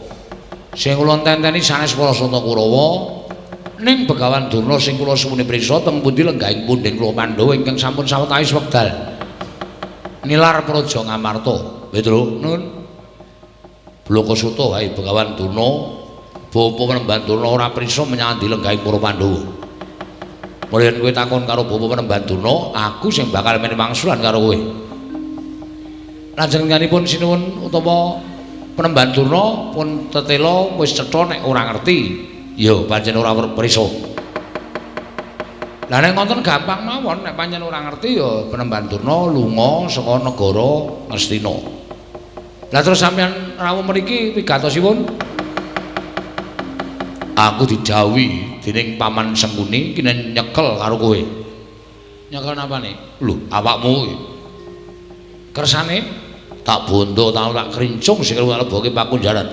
Sing kula tenteni sanes para sata Kurawa ning Begawan Durna sing kula suwuni prisa teng pundi lenggahing pundhing kula Pandhawa ingkang sampun sawetawis wekdal nilar praja Ngamarta. Petruk, nun. Blakasuta wae Begawan Durna, bapa Panembahan Durna ora prisa menyang endi lenggahing para Pandhawa. Mulih kowe takon karo bapa Panembahan Durna, aku sing bakal menehi wangsulan karo kowe. Panjenenganipun sinuwun utawa Panembahan Durna pun tetela wis cetha nek ora ngerti. Ya pancen ora prisa. Lah nek ngoten gampang mawon, nek pancen ora ngerti ya Panembahan Durna lunga saka negara Ngastina. Lah terus sampeyan rawuh mriki wigatosipun? Aku didhawuhi dening Paman Sengkuni kene nyekel karo kowe. Nyekel napane? Lho, awakmu kuwi. Kersane tak bondo tau tak krincung sikil leboke pakunjaran.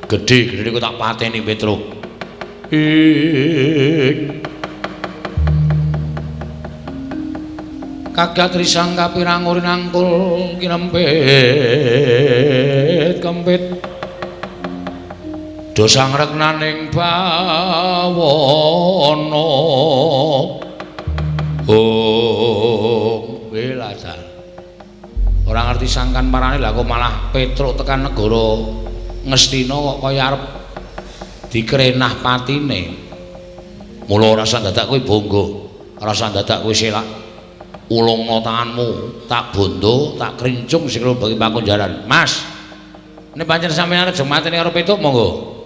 Gedhe-gedhe kok tak pateni Petruk. Ing kagat risang kapirang uri nangkul kinempit kempit do sangreknaning bawana. Oh, welajar. Ora ngerti sangkan parane lah kok malah Petruk tekan negara Ngastina kok kaya arep dikrenah patine. Mula ora usah dadak kowe bangga, ora usah dadak kowe selak. Ulungna tanganmu, tak bondo, tak krincung sikil bagi pakunjaran. Mas, nek pancen sampeyan arep mateni karo Petruk monggo.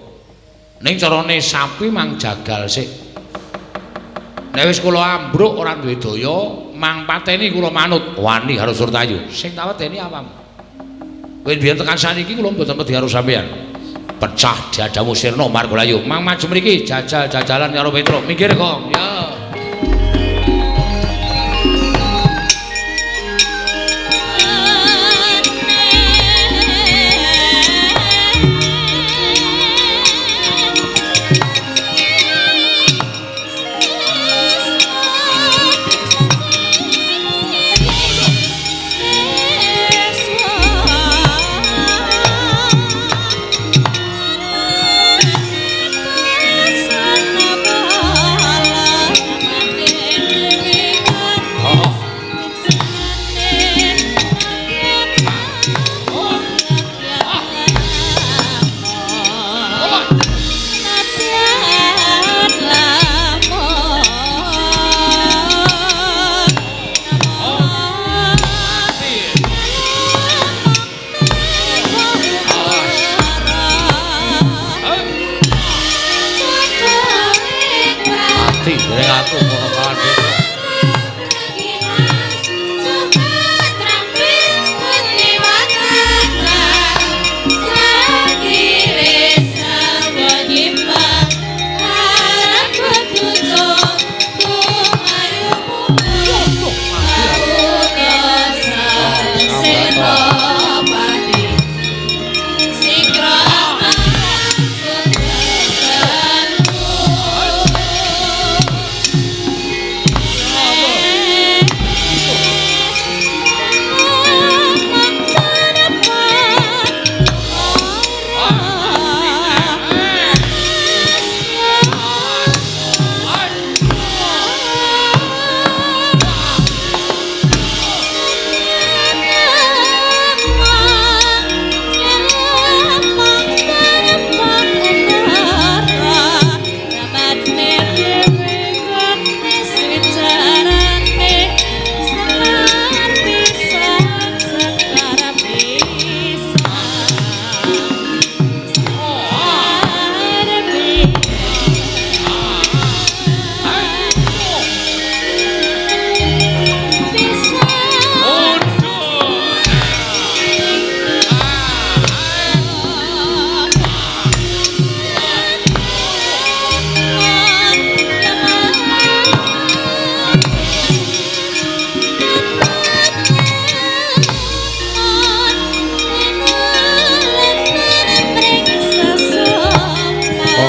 Ning carane sapi mang jagal sik. Nek wis kula ambruk ora duwe daya, mang pateni kula manut wani karo Surtayu. Sing tak wedeni apamu? Kowe biyen tekan saniki kula mboten wedi karo sampeyan. Pecah dadamu sirna margalayu. Mang maju mriki jajal-jajalan karo Petruk. Minggir, Kong. Ya. Sana bala.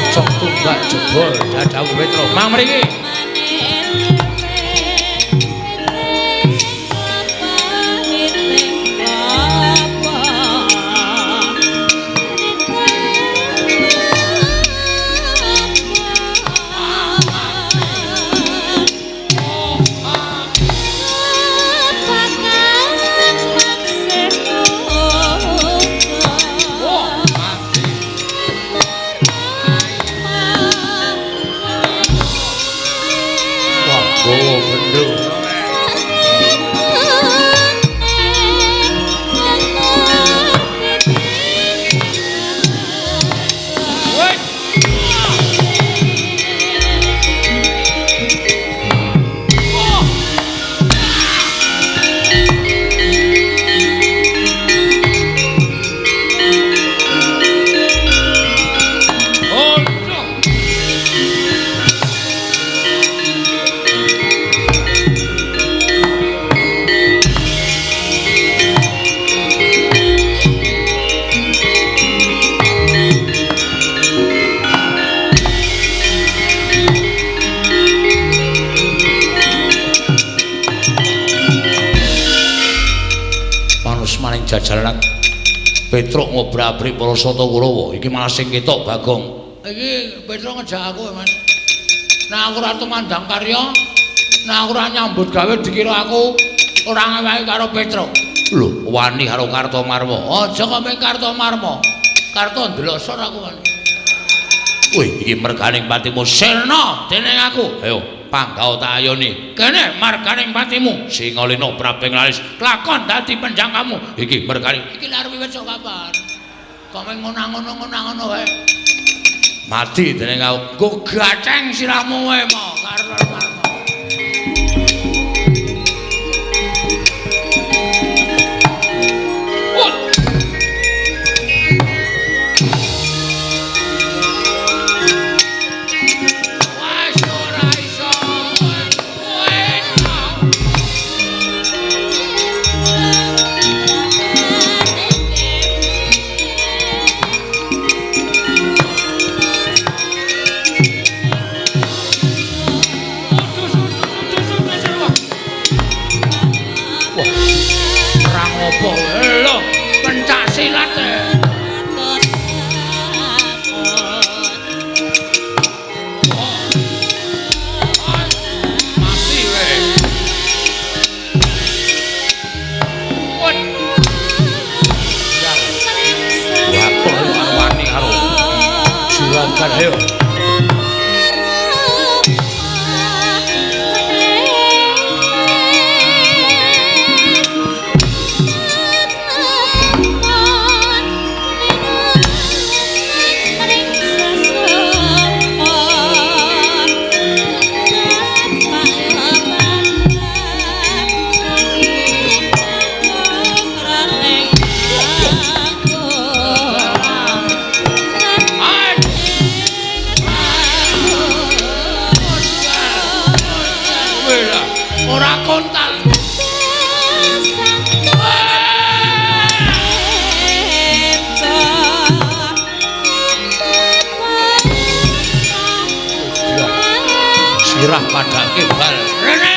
Kocok tumbak jebol dadaku Petro. Mang mriki. Jajalan Petruk ngobrak-abrik para sata Kurawa. Iki malah sing ketok Bagong. Iki Petruk ngejak aku, Mas. Nah aku ora tumandang karya, nah aku ora nyambut gawe dikira aku ora ngewehi karo Petruk. Lho, wani karo Kartomarma. Aja kok mung Kartomarma. Karto ndelosor aku wani. Wih, iki merganing patimu sirna dening aku. Ayo, panggao tak ayoni. Kene marganing patimu Singalina Prabing Laris lakon dadi penjangkamu. Iki merganing iki lha arep wiwit sok kapan? Kok mung ngono-ngono wae. Mati dening aku. Nggo gaceng sirahmu wae mo Kartomarma. Ayo. Ora kontal. Sirah padake bal. Rene.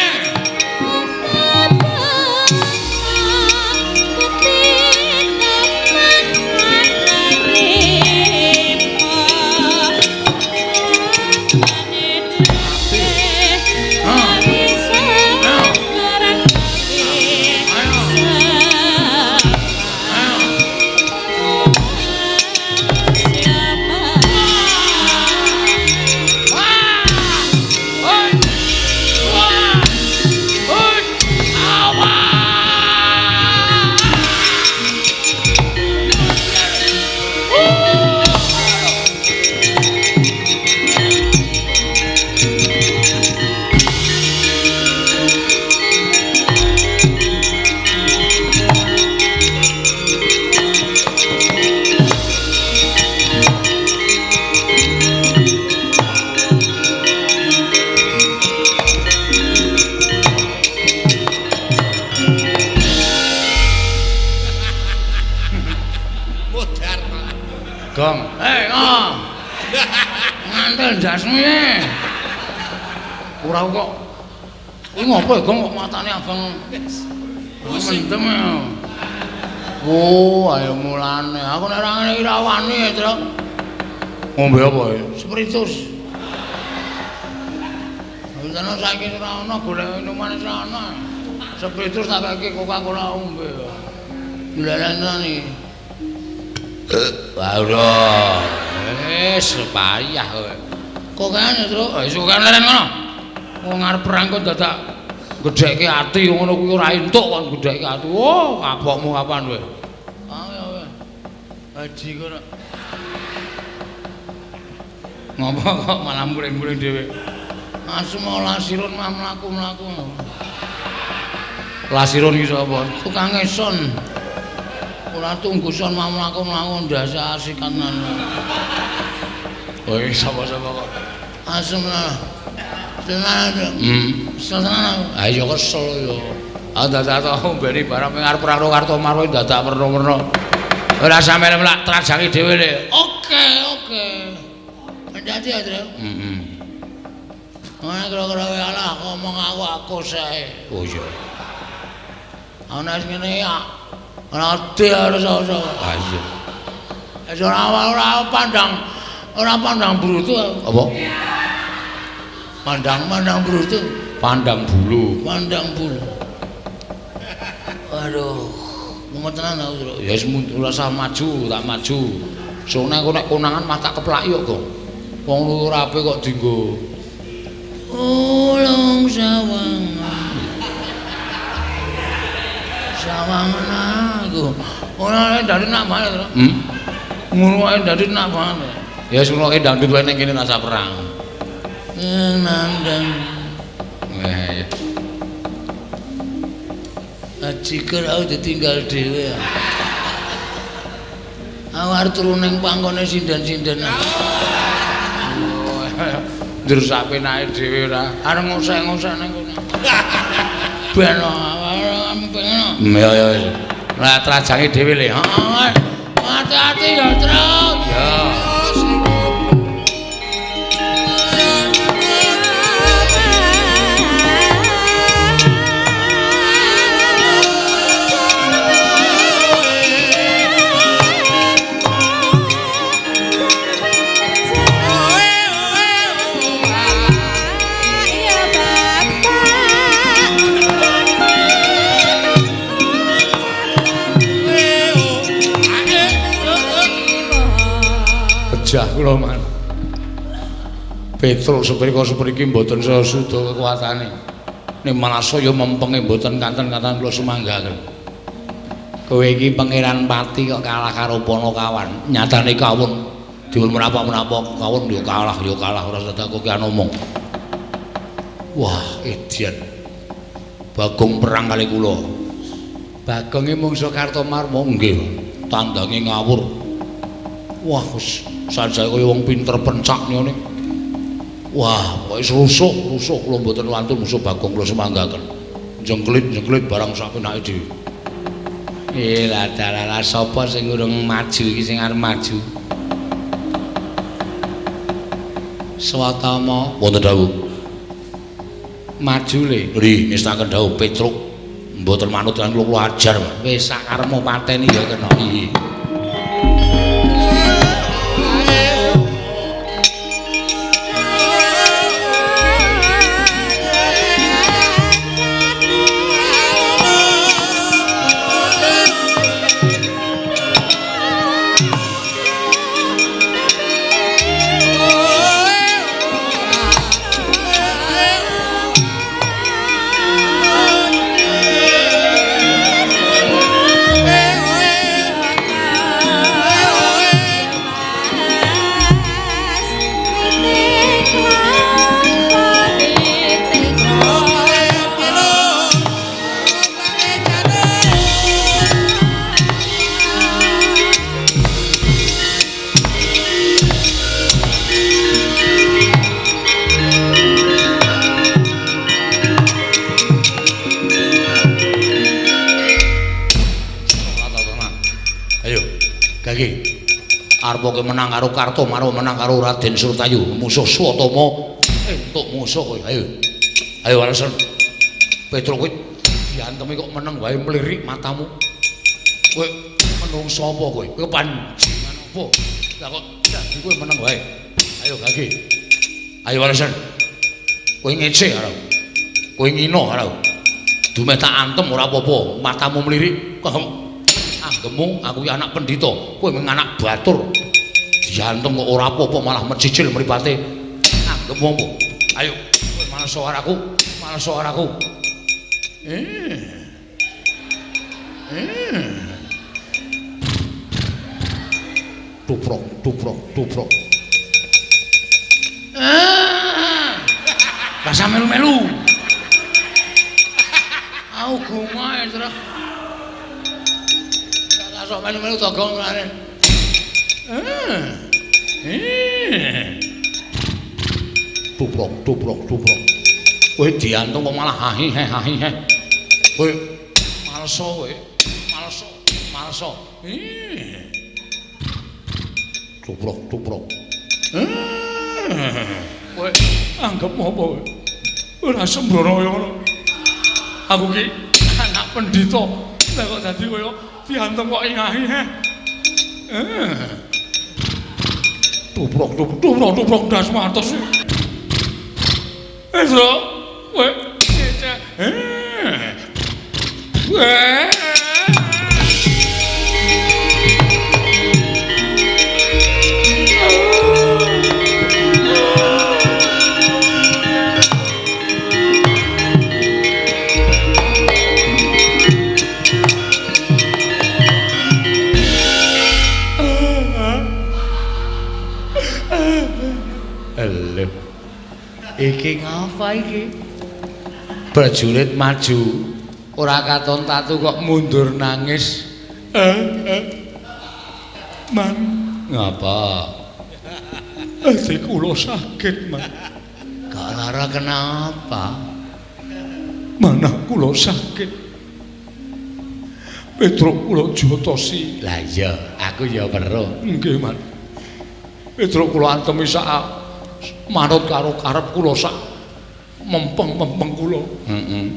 Gong. Ngantel ndasmu e. Ora kok. Kuwi ngopo ya, Gong, kok matane abang. Mendem. Oh, ayo mulane. Aku nek ora ngene iki ra wani, Truk. Ngombe apa ya? Spiritus. Wis saiki ora ana golek minuman ora ana. Spiritus tak kei Coca-Cola ombe. Lha iki. Ora. Wis payah kowe. Kokane, Truk. Wis kokane leren ngono. Wong arep perang kok dadak gedhekke ati ngono kuwi ora entuk kon gedhekke ati. Oh, kapokmu kapan kowe? Ayo kowe. Haji kono. Ngopo kok malah muring-muring dhewe? Asu mau lasirun mah mlaku-mlaku. Lasirun iki sapa? Tukang son. Ora tunggu son mah mlaku-mlaku ndase asikanan. Oh, sapa-sapa kok. Asem lah. Tenan. Tenan. Ha iya kesel ya. Ah dadak tau mbeni barang ngarep perang karo Kartomarwa dadak werna-werna. Ora sampe mlak trajangi dhewe le. Oke, oke. Hati-hati ya, Tru. Heeh. Ora kira-kira alah ngomong aku sae. Oh iya. Ana sing ngene ya. Ora ati harus ora. Ha iya. Wis ora pandang brutu. Apa? Pandang brutu. Pandang bulu. Pandang bulu. Aduh, mumet tenan aku, Tru. Ya wis ora usah maju, tak maju. Sone aku nek konangan mah tak keplaki kok, Gong. Wong ora apik kok dienggo. Ulung sawangan. Sawangan aku. Ora dadi nak banget. Ngono wae dadi nak banget. Ya wis ngono dangdut wae ning kene rasa perang. Nandang. Eh. Ajiker aku ditinggal dhewe. Aku arep turu ning pangkone sinden-sinden. Njur sak penake dhewe ora. Arep ngosek-ngosek ning kono. Ben pengen. Ya ya wis. Lah trajange dhewe le. Heeh. Hati-hati ya, Truk. Ya. Pejah kula man. Petruk seprika sepriki mboten saya suda kekuatane. Ning malah saya mempenge mboten kanten-kanten kula sumanggaken. Kowe iki Pangeran Pati kok kalah karo Panakawan. Nyatane kawon dipun menapa-menapa kawon ya kalah ora sedak kok omong. Wah, edian. Bagong perang kali kula. Bagonge mungsuh Kartomarma nggih. Tandange ngawur. Wah, wis sanjaya kaya wong pinter pencak ngene. Wah, pokoke rusuh kula mboten wantun musuh Bagong kula sumanggaken. Jengklit-jengklit barang sak penake dhewe. Eh, lah sapa sing urung maju iki sing arep maju? Swatama wonten dawuh. Maju le. Nggih, ngestaken dawuh Petruk. Mboten manut lan kula ajar. Wis sak karepmu pateni ya kena. Iya. Arep menang karo Kartomarwa, menang karo Raden Surtayu, musuh Swatama. Entuk musuh kowe. Ayo. Ayo alasan. Petruk kowe diantemi kok meneng wae mlirik matamu. Kowe menungso apa kowe? Kowe panjenengan apa? Lah kok dadi kowe meneng wae. Ayo gage. Ayo alasan. Kowe ngece karo. Kowe ngino karo. Dumeh tak antem ora apa-apa, matamu mlirik. Anggemu aku ki anak pendhita, kowe mung anak batur. Diantem kok ora apa-apa malah mecicil mripate. Anggemu apa? Ayo, kowe males karo aku, males karo aku. Tuprok, tuprok, tuprok. Rasa melu-melu. Au gungae terus. Sok melu-melu togong ngene. Tuprok, tuprok, tuprok. Kowe diantung kok malah hahi he hahi he. Kowe malso kowe. Malso, malso. Tuprok, tuprok. Kowe anggap apa kowe? Ora sembrono kaya ngono. Aku ki anak pendhita. Lah kok dadi kaya diantem kok ingahi he. Tuprok tuprok tuprok tuprok das matos. Wis lho, kowe ngecek. Iki ngapa iki? Prajurit maju, ora katon tatu kok mundur nangis. Man, ngapa? Ati kula sakit, Man. Gak lara kenapa? Manah kula sakit. Petruk kula jotosi. Lah iya, aku ya weruh. Nggih, Man. Petruk kula antemi sak manut karo karep kula sak mempeng-mempeng kula. Heeh.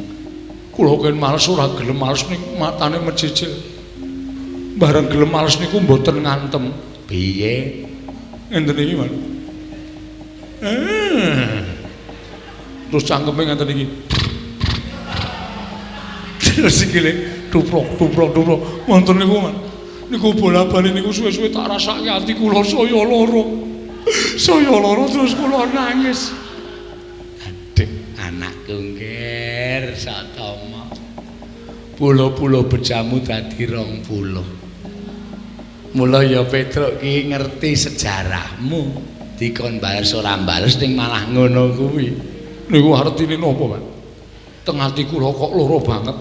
Kula ken males ora gelem males ning matane mecicil. Bareng gelem males niku mboten ngantem. Piye? Ngenten iki, Man. Terus cangkeme ngenten iki. Terus sikile tuprok tuprok tuprok. Wonten niku, Man. Niku bola-bali niku suwe-suwe tak rasake ati kula saya lara. Saya lara terus kula nangis. Aduh, anakku ngger Satama. Pulo-pulo bejamu dadi 20. Mula ya Petruk ki ngerti sejarahmu. Dikon bales ora bales ning malah ngono kuwi. Niku artine napa, Pak? Teng ati kula kok lara banget.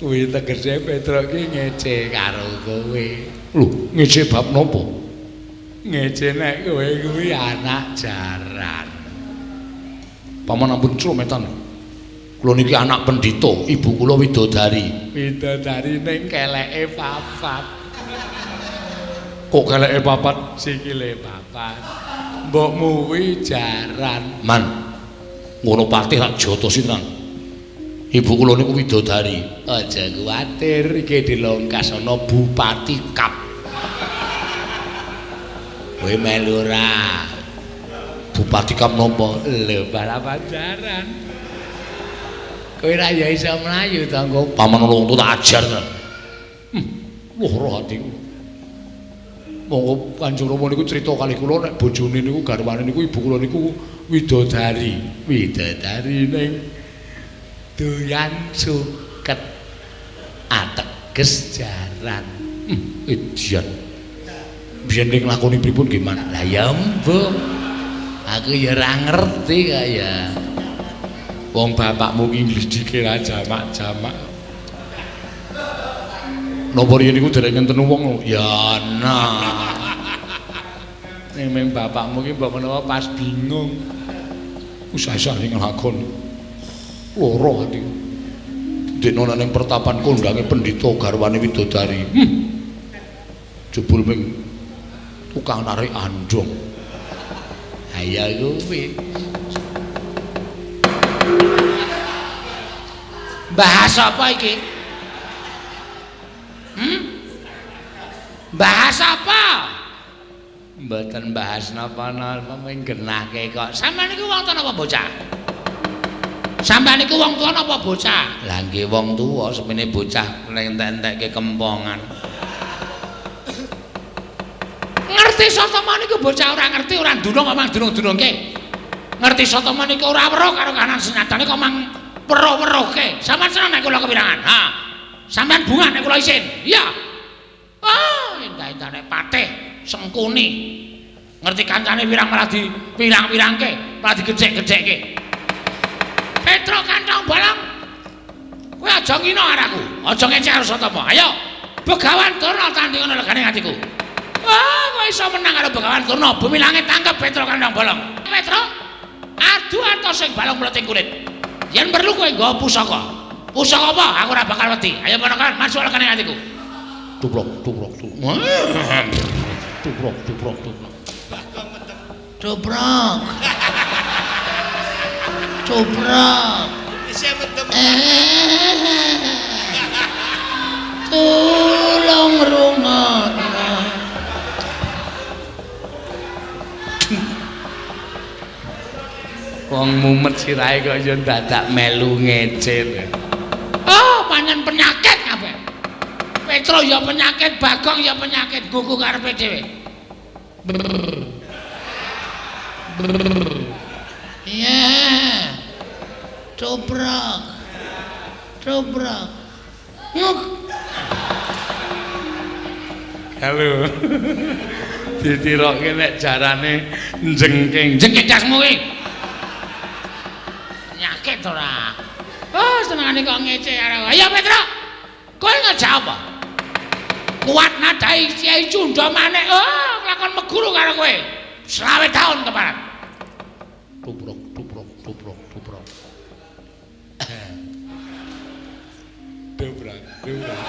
Kuwi tegese Petruk ki ngece karo kowe. Lho, ngece bab napa? Ngece nek kowe kuwi anak jaran. Paman ampun crometan. Kula niki anak pendhita, ibu kula widodari. Widodari ning keleke papat. Kok keleke papat? Sikile papat. Mbokmu kuwi jaran. Man. Ngono patih tak jotosi tenan. Ibu kula niku widodari. Aja kuwatir, iki dilongkas ana Bupati Kap. Kowe melu ora? Bupati Kap napa? Lho, balapan jaran. Kowe ra ya iso mlayu to engko. Paman wong tak ajar tenan. Lara atiku. Monggo Kanjeng Rama niku crita kalih kula nek bojone niku garwane niku ibu kula niku widodari. Widodari ning doyan suket ateges jaran. Edian. Biyen ning lakoni pripun nggih, Man? Lah ya mbuh. Aku ya ora ngerti kaya. Wong bapakmu ki nglidike ra jamak-jamak. Napa riyen niku dereng ngenten wong? Ya nah. Ning ming bapakmu ki mbok menawa pas bingung. Usah-usah ning nglakoni. Lara ati. Dene ning pertapan kondange pendhita garwane widodari. Jebul ming Tukang narik andong. Ha iya kuwi. Bahas apa iki? Bahas apa? Mboten bahas napa-napa, mung genahke kok. Sampeyan niku wong tuwa napa bocah? Sampeyan niku wong tuwa napa bocah? Lah nggih wong tuwa, semene bocah nek entek-entekke kempongan. Ngerti Satama niku bocah ora ngerti, ora ndunung kok mang dunung-dunungke. Ngerti Satama niku ora weruh karo kahanan senyatane kok mang weruh-weruhke. Sampeyan seneng nek kula kepirangan? Ha. Sampeyan bungah nek kula isin. Iya. Ah, endah-endahne patih Sengkuni. Ngerti kancane wirang malah di pirang-pirangke, malah digecek-gecekke. Petro kantong bolong. Kowe aja ngina karo aku, aja ngecek karo Satama. Ayo, Begawan Durna tandingono legane atiku. Ah, kowe iso menang karo Begawan Durna, bumi langit tangkep Petro kantong bolong. Petro, adu atos sing balung mleting kulit. Yen perlu kowe nggawa pusaka. Pusaka apa? Aku ora bakal wedi. Ayo ponakan, masuk legane atiku. Tubrok, tubrok, tubrok. Tubrok, tubrok, tubrok. Tubrok. Tubrok. Tulung rungokno. Wong mumet sirahe kok ya dadak melu ngece. Oh, pancen penyakit kabeh. Petro ya penyakit, Bagong ya penyakit, gugu karepe dhewe. Iya. Tubrok. Tubrok. Nguk. Halo. Ditiroke nek jarane jengking. Jengking dasmu kuwi. Penyakit ora. Oh, senengane kok ngece karo. Ayo Petro. Kowe ngejak apa? Kuat nadai Kyai Cunda Manik. Oh, lakon meguru karo kowe. 20 tahun keparat. Tubrok, tubrok, tubrok, tubrok. Dobrak, dobrak.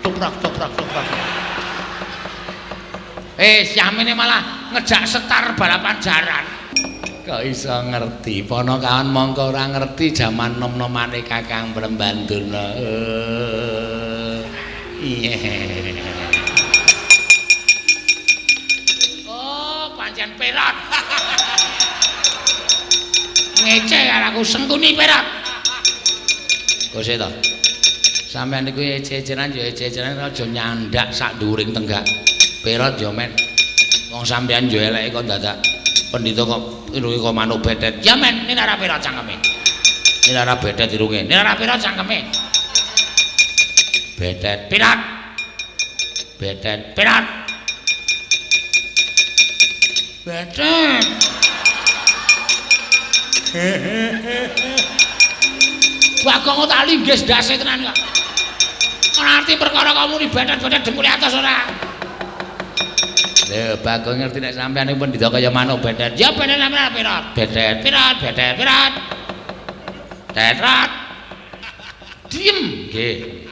Tubrok, tubrok, tubrok. Syamene malah ngejak setar balapan jaran. Kok iso ngerti? Ponokawan mongko ora ngerti jaman nom-nomane Kakang Brembandurna. Iya. Oh, pancen perot. Ngece karo aku Sengkuni perot. Kose to. Sampeyan niku ece-ecenan ya ece-ecenan aja nyandak sak dhuwuring tenggak. Perot ya men. Wong sampeyan yo eleke kok dadak pendhita kok irunge kok manuk betet. Ya men, ini ora perot cangkeme. Ini ora betet irunge. Ini ora perot cangkeme. Betet. Perot. Betet. Perot. Betet. Bagong tak linggis ndase tenan kok. Ora arti perkara kamu ni betet-betet dengkule atas ora. Lho, Bagong ngerti nek sampeyan niku pendhita kaya manuk betet. Ya betet sampeyan perot. Betet, perot, betet, perot. Tetrat. Diem. Nggih.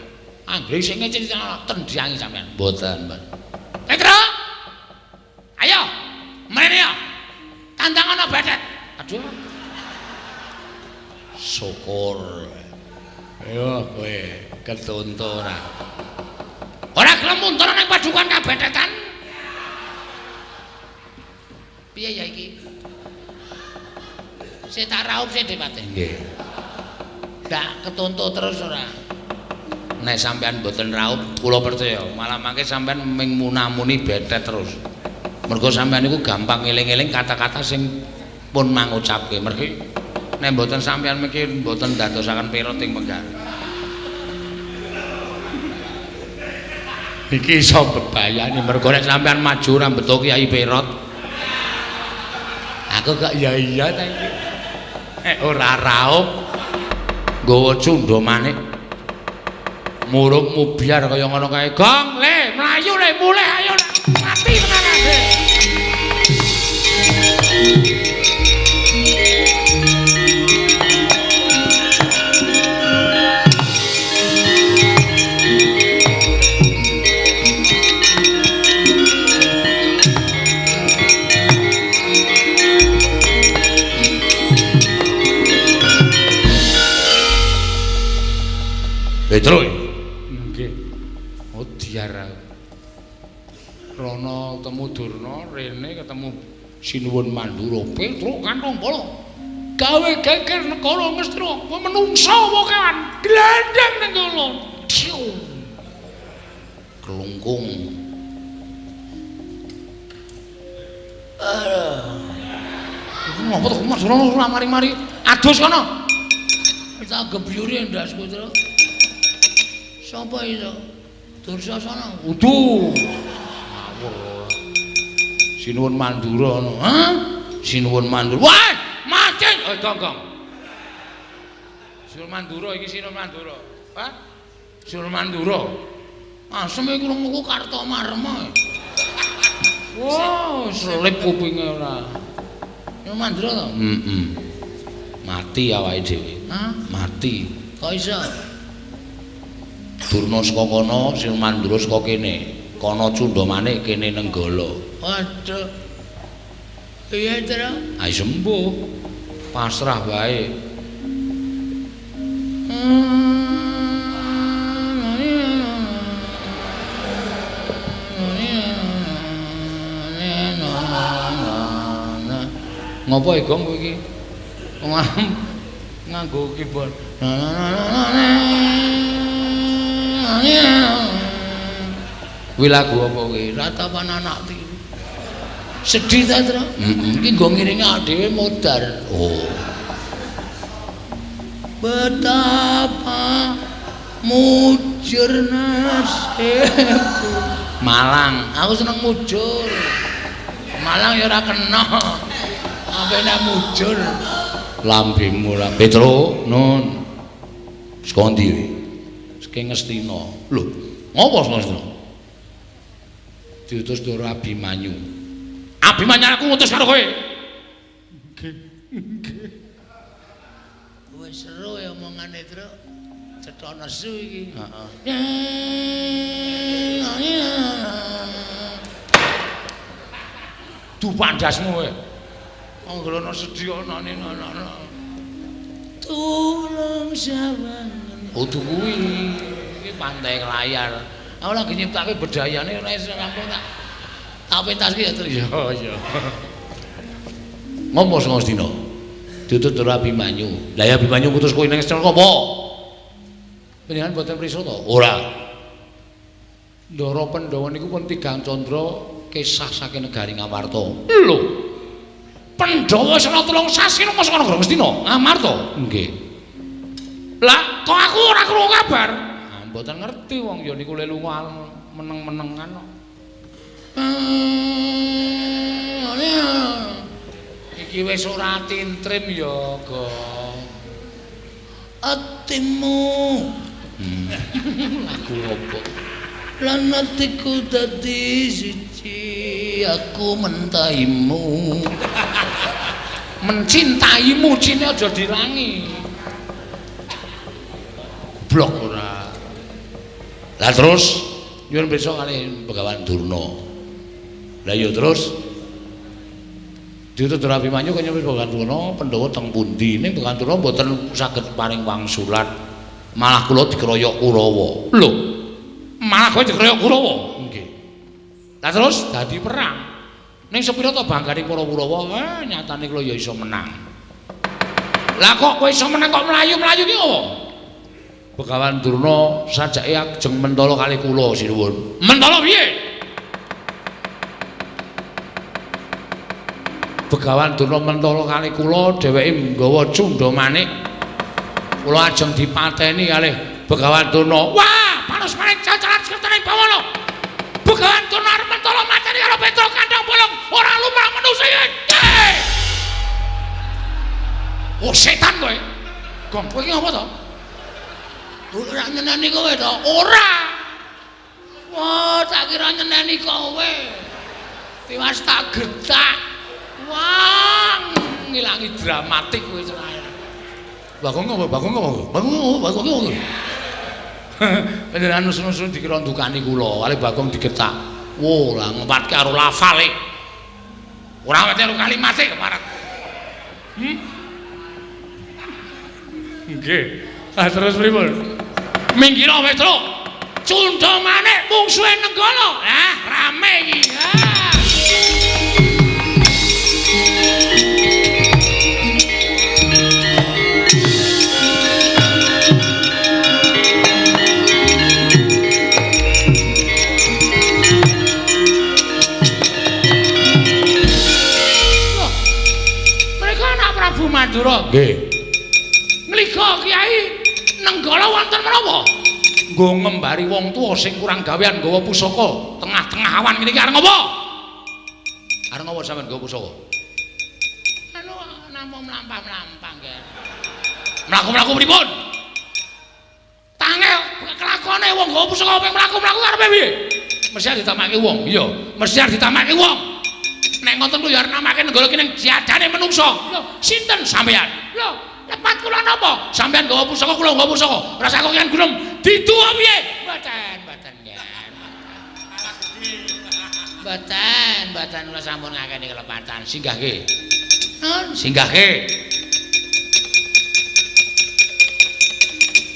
Anggere sing ngece tendyangi sampeyan. Mboten, Mbak. Petro. Ayo, mrene ya. Tantangono betet. Aduh. Syukur. Ayo kowe ketonto ora. Ora gelem muntur nang padukan kabetetan. Piye ya iki? Sik tak raup sik Depate. Nggih. Ndak ketonto terus ora. Nek sampean mboten raup, kula percaya malah mangke sampean ming munamuni betet terus. Mergo sampean niku gampang ngeling-eling kata-kata sing pun mangucapke. Mergi nek mboten sampean miki mboten ndadosaken perot ing penggar. Iki iso bebayani mergo nek sampean maju ora mbeto Kyai Perot. Aku kok ya iya ta iki. Nek ora raup nggawa cundha manik. Muruk mubyar kaya ngono kae. Gong le, mlayu le, mulih ayo mati tenan kabeh. Petro. Nggih. Oh diar aku. Rono ketemu Durna, rene ketemu Sinuwun Mandura. Petruk Kantong Bolong. Gawe geger negara Ngastina, kowe menungsa apa kewan? Glandang ning kono. Diu. Kelungkung. Iku ngopo to Mas Rono ora mari-mari. Adus kono. Tak gebyuri ndasku, Tru. Sapa itu? Dursasana. Udu. Ngawur. Sinuwun Mandura ngono. Hah? Sinuwun Mandura. Wah, mati. Eh, gong, gong. Sinuwun Mandura iki Sinuwun Mandura. Hah? Sinuwun Mandura. Asem iki krunguku Kartomarma. Wah, selip kupinge ora. Sinuwun Mandura to? Heeh. Mati awake dhewe. Hah? Mati. Kok iso? Durna saka kono, Sinuwun Mandura saka kene. Kono Cundamane kene Nenggala. Waduh. Piye, Tru? Ayo sembuh. Pasrah wae. Ngopo e, Gong, kowe iki? Nganggo keyboard. Kuwi lagu apa kuwi? Ratapan anak tiri. Sedih ta, Tru? Heeh, iki nggo ngiringi dhewe modar. Oh. Betapa mujur nasibku. Malang, aku seneng mujur. Malang ya ora kena. Ape nek mujur. Lambemu ora Petro, Nun. Saka ndi kowe? Saking Ngastina. Lho, ngopo saka Ngastina? Diutus Ndara Abimanyu. Abimanyu aku ngutus karo kowe. Nggih, nggih. Wis seru ya omongane, Tru. Cetha nesu iki. Heeh. Dupandasmu kowe. Anggere ana sedih ana ana. Tulung sawangen. Kudu kuwi. Iki pantai layar. Aku lagi nyiptake bedayane ora iso rampung tak. Tak pentaske ya, Tru. Ya, ya. Ngopo saka Ngastina? Diutus Ndara Abimanyu. Lah ya Abimanyu ngutus kowe ning Ngastina apa? Panjenengan mboten prisa to? Ora. Ndara Pandhawa niku pun tigang candra kesah saking negari Ngamarta. Lho. Pandhawa wis ana 3 sasi nang saka negara Ngastina, Ngamarta. Nggih. Lah, kok aku ora krungu kabar? Ah, mboten ngerti wong ya niku le lunga meneng-menengan kok. Iki wis ora tintrim ya, Gong. Atimu. Lagu opo? Lan atiku dadi siji, aku mentaimu. Mencintaimu cine aja dilangi. Goblok ora. Lah terus nyuwun pirsa kalih Begawan Durna. Lah ya terus diutus Ndara Abimanyu kaya Begawan Durna Pandhawa teng pundi? Ning Begawan Durna mboten saged paring wangsulan. Malah kula dikeroyok Kurawa. Lho. Malah kowe dikeroyok Kurawa? Nggih. Lah terus dadi perang. Ning sepira to banggane para Kurawa, nyatane kula ya iso menang. Lah kok kowe iso menang kok mlayu-mlayu ki opo? Begawan Durna sajake ajeng mentala kalih kula sinuwun. Mentala piye? Begawan Durna mentala kalih kula, dheweke nggawa cundha manik. Kula ajeng dipateni kalih Begawan Durna. Wah, panus manik cacaran sekertane bawana. Begawan Durna arep mentala mateni karo Petruk Kandang Bolong, ora lumrah manusa iki. Oh setan kowe. Gong, kowe iki ngapa to? Ora nyeneni kowe to? Ora. Wah, tak kira nyeneni kowe. Tiwas tak getak. Wah, ngilangi dramatik kowe cerai. Bagong apa? Bagong apa? Bagong apa? Bagong apa? Panjenengan nusun-nusun dikira ndukani kula, kalih Bagong digetak. Wo, lah ngempatke karo lafale. Ora wete karo kalimate keparat. Nggih. Lah terus pripun? Minggiro Petruk. Cundha manik mungsuhe Nenggala. Ah, rame iki. Ah. Loh, mereka anak Prabu Mandura. Nggih. Ngliga Kyai Nenggala wonten menapa? Nggo ngembari wong tuwa sing kurang gawean nggawa pusaka tengah-tengah awan ngene iki arep ngopo? Arep ngopo sampean nggawa pusaka? Anu namung mlampah-mlampah nggih. Mlaku-mlaku pripun? Tangel kelakone wong nggawa pusaka ping mlaku-mlaku karepe piye? Mesti arep ditamake wong. Iya, mesti arep ditamake wong. Nek ngoten kuwi ya arep namake Nenggala ki ning jadane menungsa. Lho, sinten sampean? Lho, lepat kula napa? Sampean nggawa pusaka, kula nggawa pusaka. Rasa kok yen gunung didu piye? Mboten, mboten nggih. Mboten, mboten kula sampun ngakeni kelepatan. Singgahke. Nun, Singgahke.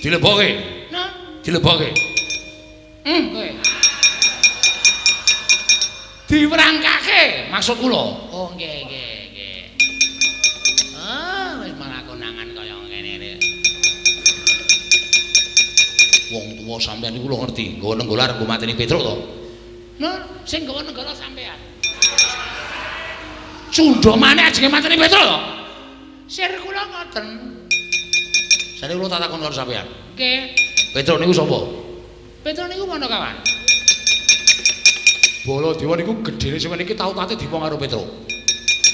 Dilebokke. Nun. Dilebokke. Kowe. Diwerangkake maksud kula. Oh, nggih, nggih, nggih. Ah, wis malah konangan kaya ngene iki. Wong tuwa sampean iku lho ngerti, nggawa Nenggala arep nggo mateni Petruk to. Nun, sing nggawa Nenggala sampean. Cundha maneh ajenge mateni Petruk to? Sir kula ngoten. Sare kula tak takon karo sampean. Nggih. Petruk niku sapa? Petruk niku Panakawan. Baladewa niku gedhene sampeyan iki tau tate dipong karo Petruk.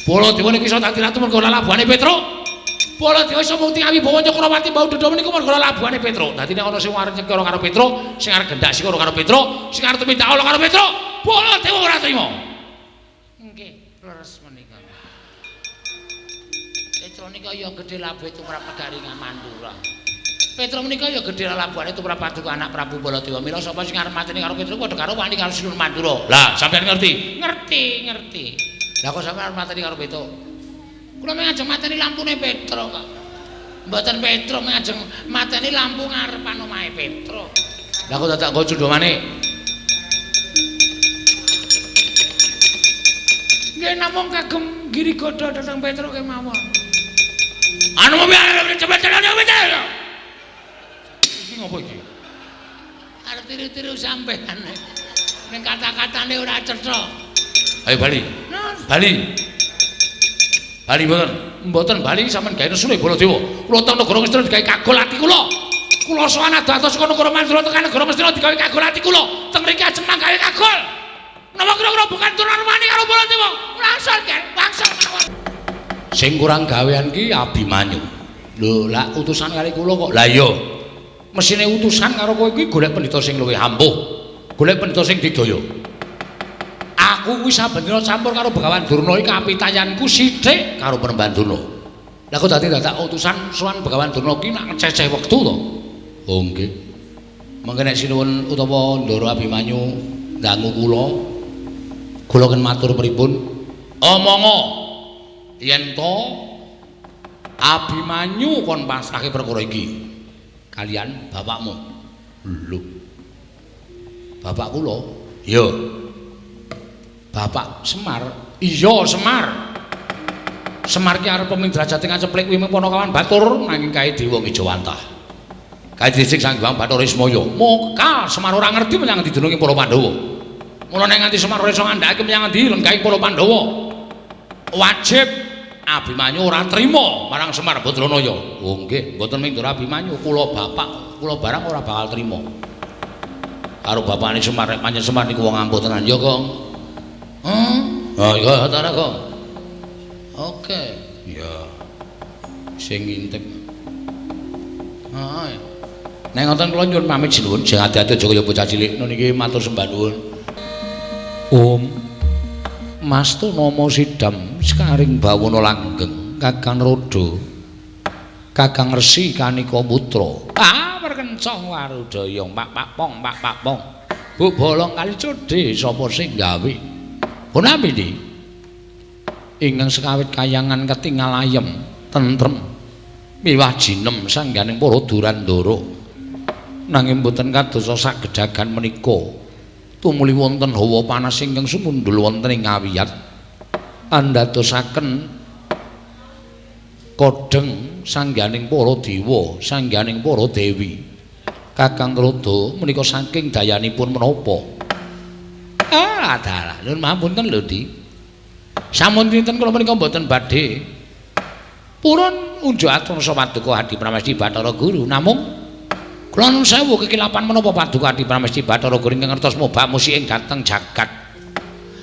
Baladewa niku iso dadi ratu mergo lalabuhane Petruk. Baladewa iso mukti awibawa Cakrawati mbau dada menika mergo lalabuhane Petruk. Dadi nek ana sing arep nyekara karo Petruk, sing arep gendak sikara karo Petruk, sing arep tumindak ala karo Petruk, Baladewa ora trima. Nggih, leres menika. Petruk nika ya gedhe labuhe tumrap negari Mandura. Petruk menika ya gedhe lalabuhane tumrap paduka anak Prabu Baladewa. Mila sapa sing arep mateni karo Petruk padha karo wani karo Sinuwun Mandura. Lah, sampeyan ngerti? Ngerti, ngerti. Lah kok sampeyan arep mateni karo Petruk? Kula mung ajeng mateni lampune Petruk kok. Mboten Petruk mung ajeng mateni lampu ngarepan omahe Petruk. Lah kok dadak nggo cundha manik? Nggih namung kagem girigodha dhateng Petruk kemawon. Anu cepet cepet. Iki ngopo iki? Arep tiru-tiru sampean. Ning kata-katane ora cetha. Ayo bali. Bali. Bali mboten. Mboten bali sampean gawe nesune Baladewa. Kula teng negara Ngastina digawe kagol ati kula. Kula sowan adoh-adoh saka negara Mandura tekan negara Ngastina digawe kagol ati kula. Teng mriki ajeng manggawe kagol. Napa kira-kira bukan turunan wani karo Baladewa? Langsung kan, langsung mawon. Sing kurang gawean ki Abimanyu. Lho, lak utusan kali kula kok. Lah iya. Mesine utusan karo kowe kuwi golek pendhita sing luwih ampuh. Golek pendhita sing digdaya. Aku kuwi saben dina campur karo Begawan Durna iki kapitayanku sithik karo Penemban Durna. Lah kok dadi dadak utusan sowan Begawan Durna ki nak ngececeh wektu to? Oh nggih. Mengke nek sinuwun utawa Ndara Abimanyu ndangu kula, kula ken matur pripun? Omonga yen to Abimanyu kon pasrahke perkara iki kalian bapakmu. Lho. Bapak kula? Iya. Bapak Semar? Iya, Semar. Semar ki arep pemidrajate ngaceplik kuwi Panakawan Batur nanging kae dewa Ngejawantah. Kae dhisik Sang Hyang Bathara Ismaya. Moka Semar ora ngerti menyang endi dununge para Pandhawa. Mula nek nganti Semar ora iso ngandhakake menyang endi lenggahing para Pandhawa. Wajib Abimanyu ora trima marang Semar Badranaya. Oh nggih, mboten mung Ndara Abimanyu, kula bapak, kula barang ora bakal trima. Karo bapakne Semar, nek pancen Semar niku wong ampuh tenan ya, Kong. Hah? Oh iya, ta Kong. Oke. Iya. Sing ngintip. Heeh. Nek ngoten kula nyuwun pamit sinuwun, sing ati-ati aja kaya bocah cilik. Nun iki matur sembah nuwun. Om Mastu nama sidam sekaring bawana langgeng Kakang Rodo Kakang Resi Kanika Putra. Ah perkencong warudaya pak pak pong pak pak pong. Bu bolong kali codhe sapa sing gawe? Punapi di ingkang sekawit kayangan ketingal ayem tentrem miwah jinem sangganing para durandara. Nanging boten kadosa sagedhagan menika. Tumuli wonten hawa panas ingkang sumundhul wonten ing awiyat. Andadosaken kodheng sangganing para dewa, sangganing para dewi. Kakang Tuladha menika saking dayanipun menapa? Ah, dalah, nuwun mapunten lho, Di. Sampun dinten kula menika mboten badhe purun unjuk atur paduka Adi Pramesti Bathara Guru, namung kula nuwun sewu kekilapan menapa paduka Adi Pramesti Bathara Guru ingkang ngertos mobak musik ing dhateng jagat.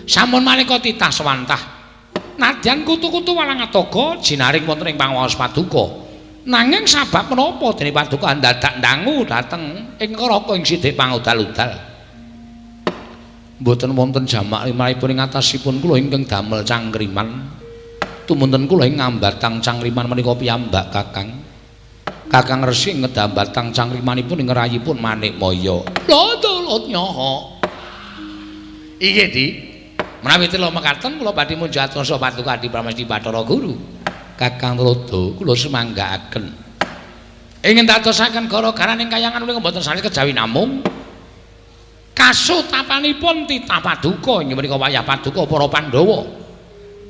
Sampun maneka titah sewantah. Nadyan kutu-kutu walang atoga jinaring wonten ing panguwaos paduka. Nanging sabab menapa dene paduka ndadak ndangu dhateng ing neraka ing sithik pangudal-udal. Mboten wonten jamak limrahipun ing atasipun kula ingkang damel cangkriman. Tumunten kula ing ngambatang cangkriman menika piyambak Kakang. Kakang Resi ngedambatang cangkrimanipun ing rayipun Manikmaya. Lho tulut nyoho. Inggih, Di. Menawi tela mekaten kula badhe munjuk atur paduka Adi Pramesti Bathara Guru. Kakang Tuladha kula sumanggaaken. Ingin dadosaken gara-garaning kayangan menika mboten sanes kejawi namung kasutapanipun titah paduka inggih menika wayah paduka para Pandhawa.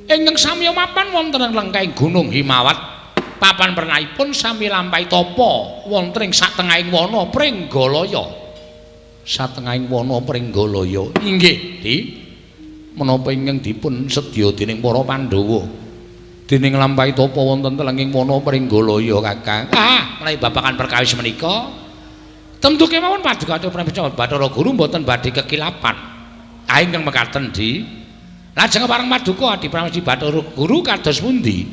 Ingkang sami mapan wonten ing lengkahing Gunung Himawat. Papan pernahipun sami lampahi tapa wonten ing satengahing wana Pringgalaya. Satengahing wana Pringgalaya. Inggih, Di. Menapa ingkang dipun sedya dening para Pandhawa dening lampahi tapa wonten telenging wana Pringgalaya, Kakang? Ah, menawi babagan perkawis menika tentu kemawon paduka Bathara Guru mboten badhe kekilapan. Ah, ingkang mekaten, Di. Lajeng pareng paduka Adi Pramesti Bathara Guru kados pundi?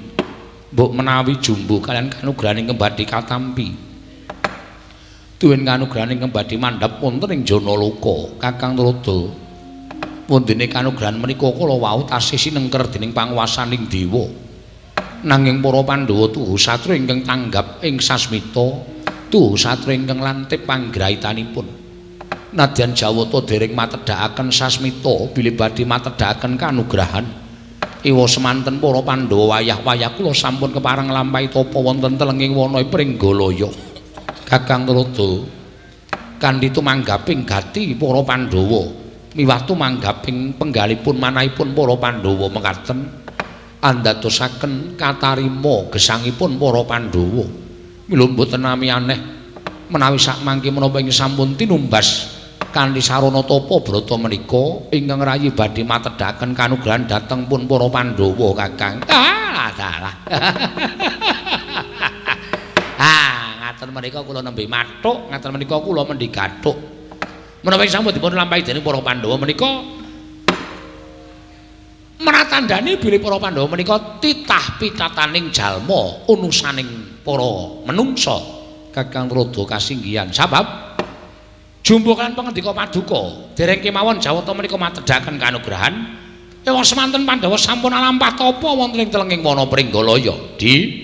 Mbok menawi jumbuh kaliyan kanugrahan ingkang badhe katampi. Tuwin kanugrahan ingkang badhe mandhap wonten ing Janaloka, Kakang Tuladha. Wondene kanugrahan menika kala wau tasih sinengker dening panguwasaning dewa. Nanging para Pandhawa tuhu satru ingkang tanggap ing sasmita, tuhu satru ingkang lantip panggrahitanipun. Nadyan Jawata dereng matedhakaken sasmita bilih badhe matedhakaken kanugrahan. Iwa semanten para Pandhawa wayah-wayah kula sampun kepareng nglampahi tapa wonten telenging wana Pringgalaya. Kakang Tuladha kanthi tumanggaping gati para Pandhawa miwah tumanggaping penggalipun manahipun para Pandhawa mekaten andadosaken katarima gesangipun para Pandhawa. Mila mboten nami aneh menawi sakmangke menapa ing sampun tinumbas kanthi sarana tapa brata menika ingkang rayi badhe matedhaken kanugrahan dhateng pun para Pandhawa, Kakang. Ah, dalah. Ah, ngaten menika kula nembe mathuk, ngaten menika kula mendhi gathuk. Menapa sampun dipun lampahi dening para Pandhawa menika meratandani bilih para Pandhawa menika titah pitataning jalma unusaning para menungsa. Kakang Tuladha kasinggihan sabab jumbuh kan pangandika paduka dereng kemawon Jawata menika matedhaken kanugrahan ewang semanten Pandhawa sampun alampah tapa wonten ing telenging wana Pringgalaya. Di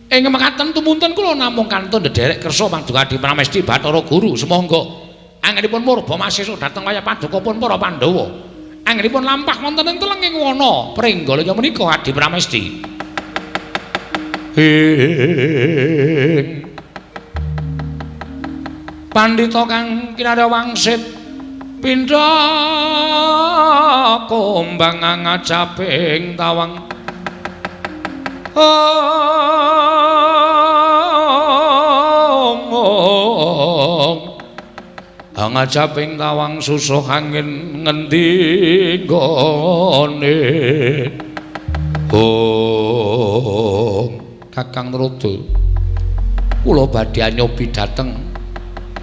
ing mekaten tumunten kula namung kantun ndederek kersa paduka Adi Pramesti Bathara Guru sumangga anggenipun murba masesa dhateng wayah paduka pun para Pandhawa anggenipun lampah wonten ing telenging wana Pringgalaya menika Adi Pramesti. Ing pandhita kang kinarya wangsit pindha kumbang ngajaping tawang ong ngajaping tawang susuh angin ngendi nggone. Oh, Kakang Tuladha kula badhe nyobi dhateng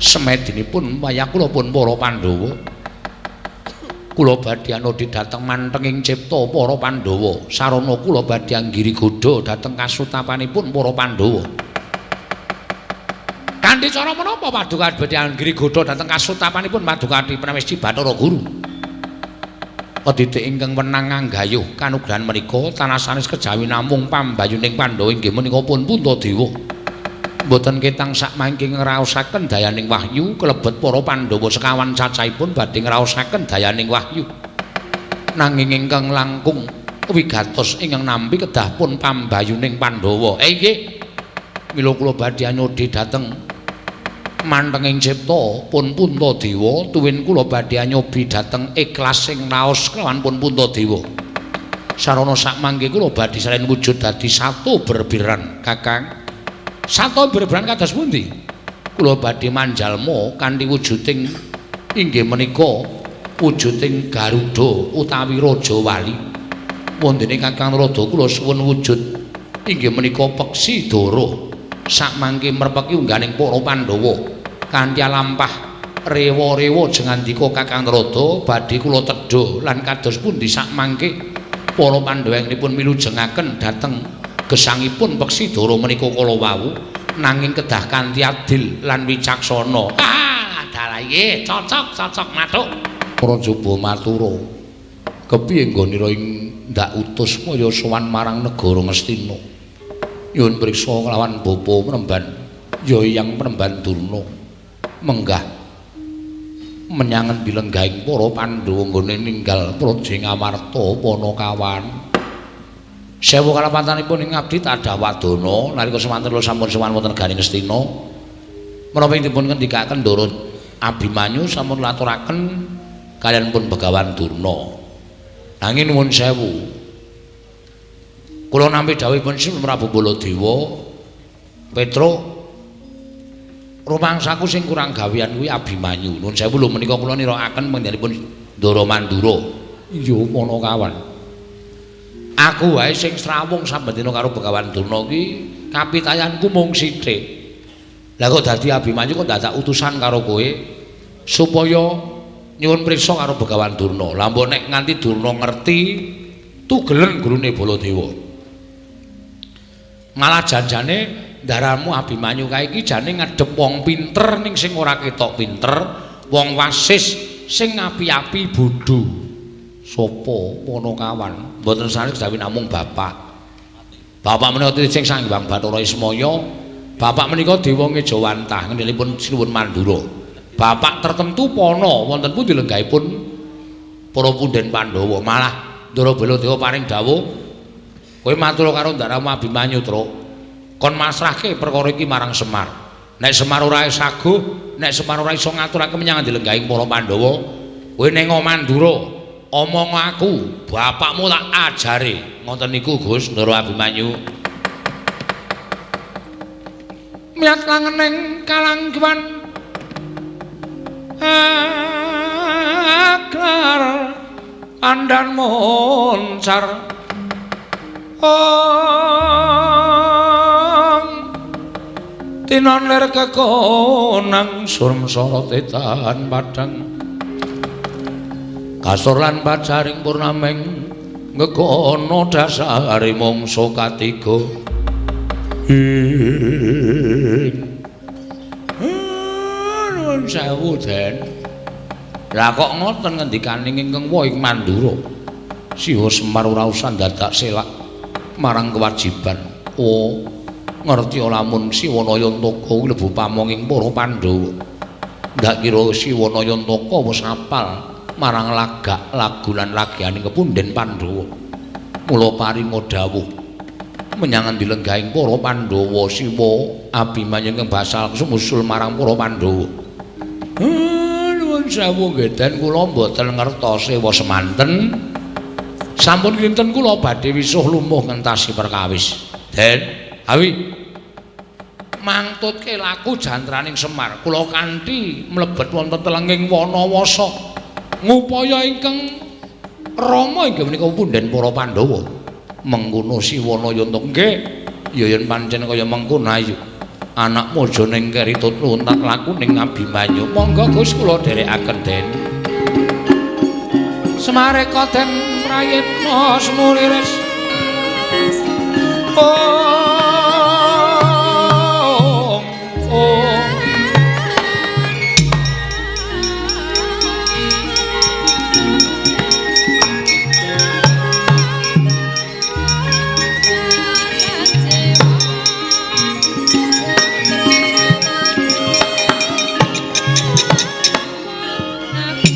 semedinipun wayah kula pun para Pandhawa. Kula badhe anodi dhateng mantenging cipta para Pandhawa. Sarana kula badhe anggiri godha dhateng kasutapanipun para Pandhawa. Kanthi cara menapa paduka badhe anggiri godha dhateng kasutapanipun paduka Adi Pramesti Bathara Guru? Kedidik ingkang wenang nganggayuh kanugrahan menika tanah sanes kejawi namung pambayuning Pandhawa inggih menika pun Puntadewa. Mboten ketang sakmangke ngraosaken dayaning wahyu kelebet para Pandhawa sekawan cacahipun badhe ngraosaken dayaning wahyu. Nanging ingkang langkung wigatos ingkang nampi kedah pun pambayuning Pandhawa. Inggih. Mila kula badhe anyodhi dhateng Mantenging cipta pun Puntadewa tuwin kula badhe anyobi dhateng ikhlas sing raos kelawan pun Puntadewa. Sarana sakmangke kula badhe salen wujud dadi sato berbiran, Kakang. Sato berbiran kados pundi? Kula badhe manjalma kanthi wujuding inggih menika wujuding Garuda utawi Raja Wali. Wondene Kakang Narada kula suwun wujud inggih menika Peksi Dara. Sakmangke merpeki ungganing para Pandhawa kanthi lampah rewa-rewa jengandika Kakang Narada badhe kula tedha lan kados pundi sakmangke para Pandhawa ingkang milujengaken dhateng gesangipun Peksi Dara menika kala wau nanging kedah kanthi adil lan wicaksana. Ah, dalah nggih, cocok cocok mathuk. Praja Mathura. Kepiye nggonira ing ndak utus kaya sowan marang negara Ngastina? Nyuwun priksa kelawan bapa Premban, ya Hyang Premban Durna. Menggah menyang endi lenggahing para Pandhawa nggone ninggal praja Ngamarta Panakawan. Sewu kalapatanipun ing abdi tadah wadana nalika semanten kula sampun sowan wonten negari Ngastina. Menapa ing dipun ngendikaken Ndara Abimanyu sampun laturaken kaliyan pun Begawan Durna. Nanging nuwun sewu. Kula nampi dawuhipun Sri Prabu Baladewa, Petruk rumangsaku sing kurang gawean kuwi Abimanyu. Nuwun sewu lho menika kula nirakaken panjenenganipun Ndara Mandura. Iya Panakawan. Aku wae sing srawung saben dina karo Begawan Durna kuwi kapitayanku mung sithik. Lah kok dadi Abimanyu kok dadak utusan karo kowe supaya nyuwun priksa karo Begawan Durna. Lah mbok nek nganti Durna ngerti tugelen gurune Baladewa. Malah janjane ndaramu Abimanyu kae iki jane ngadhep wong pinter ning sing ora ketok pinter, wong wasis sing api-api bodho. Sapa Panakawan? Mboten sanes dawuh namung bapak. Bapak menika tiyang Sang Hyang Bathara Ismaya. Bapak menika dewa ngejawantah ngendelipun Sinuwun Mandura. Bapak tertentu pana wonten pundi lenggahipun para punden Pandhawa. Malah Ndara Baladewa paring dawuh, kowe matur karo ndaramu Abimanyu, Truk. Kon masrahke perkara iki marang Semar. Nek Semar ora saguh, nek Semar ora iso ngaturake menyang dilenggahing para Pandhawa, kowe ning Mandura, omong aku, bapakmu tak ajare. Ngoten niku Gus Ndara Abimanyu. Miyat langeneng kalangguan aglar andan moncar ong tinon lir kekonang surem sorote tahan padang kasur lan pacaring purnameng ngekono dasare mangsa katiga ing nuwun sewu Den. Lah kok ngoten ngendikaning ingkang wa ing Mandura. Siha Semar ora usah dadak selak marang kewajiban. Oh, ngerti lamun Siwanayantaka kuwi lebu pamonging para Pandhawa. Ndak kira Siwanayantaka wis apal marang lagak lagu lan lagianing kepunden Pandhawa. Mula paringa dawuh menyang endi lenggahing para Pandhawa Siwa Abimanyu ingkang basal sumusul marang para Pandhawa. Nuwun sewu nggih Den, kula mboten ngertos sewa semanten. Sampun kinten kula badhe wisuh lumuh ngentasi perkawis. Den, awi mangtutke laku jantraning Semar. Kula kanthi mlebet wonten telenging Wanawasa ngupaya ingkang rama inggih menika punden para Pandhawa. Mengkono Siwanayantaka nggih, ya yen pancen kaya mengkono ayo. Anakmu aja ning keri tut luntak laku ning Abimanyu. Monggo Gus kula dherekaken Den. Semareka den prayitna semuliris. Oh, oh. Thank you.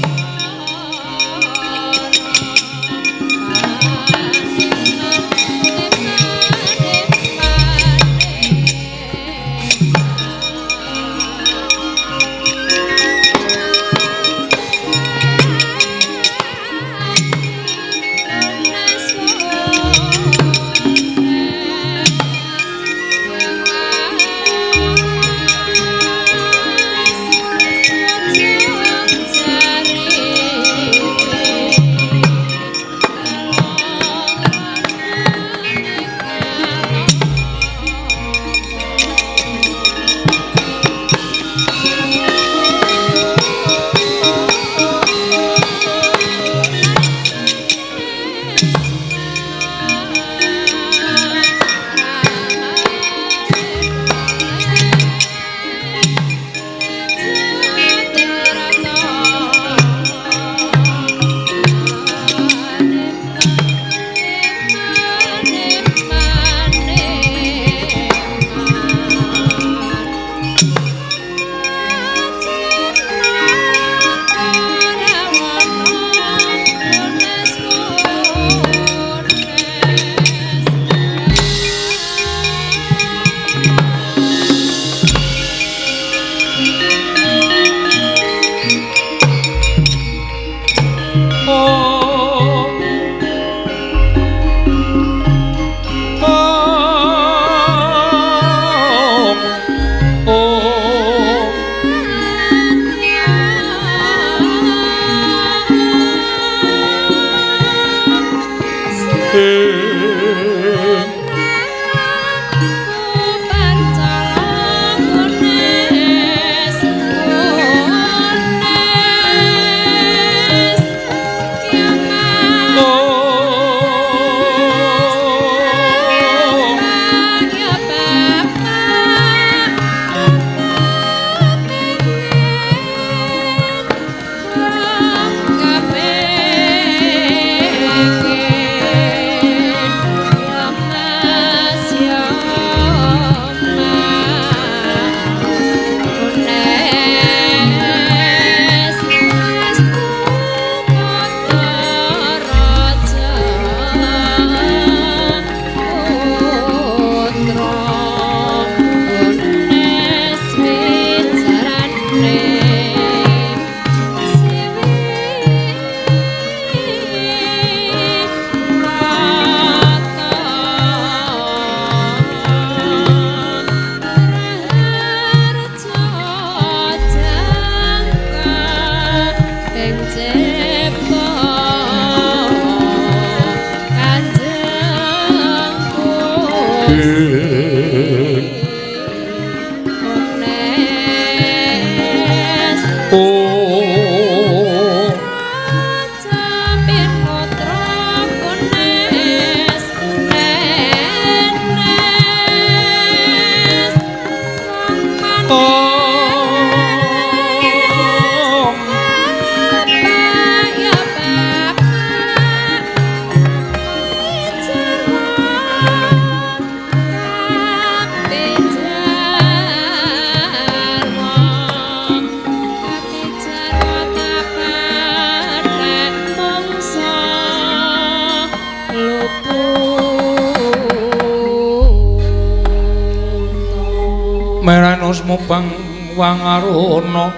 Meranus mubang wangaruna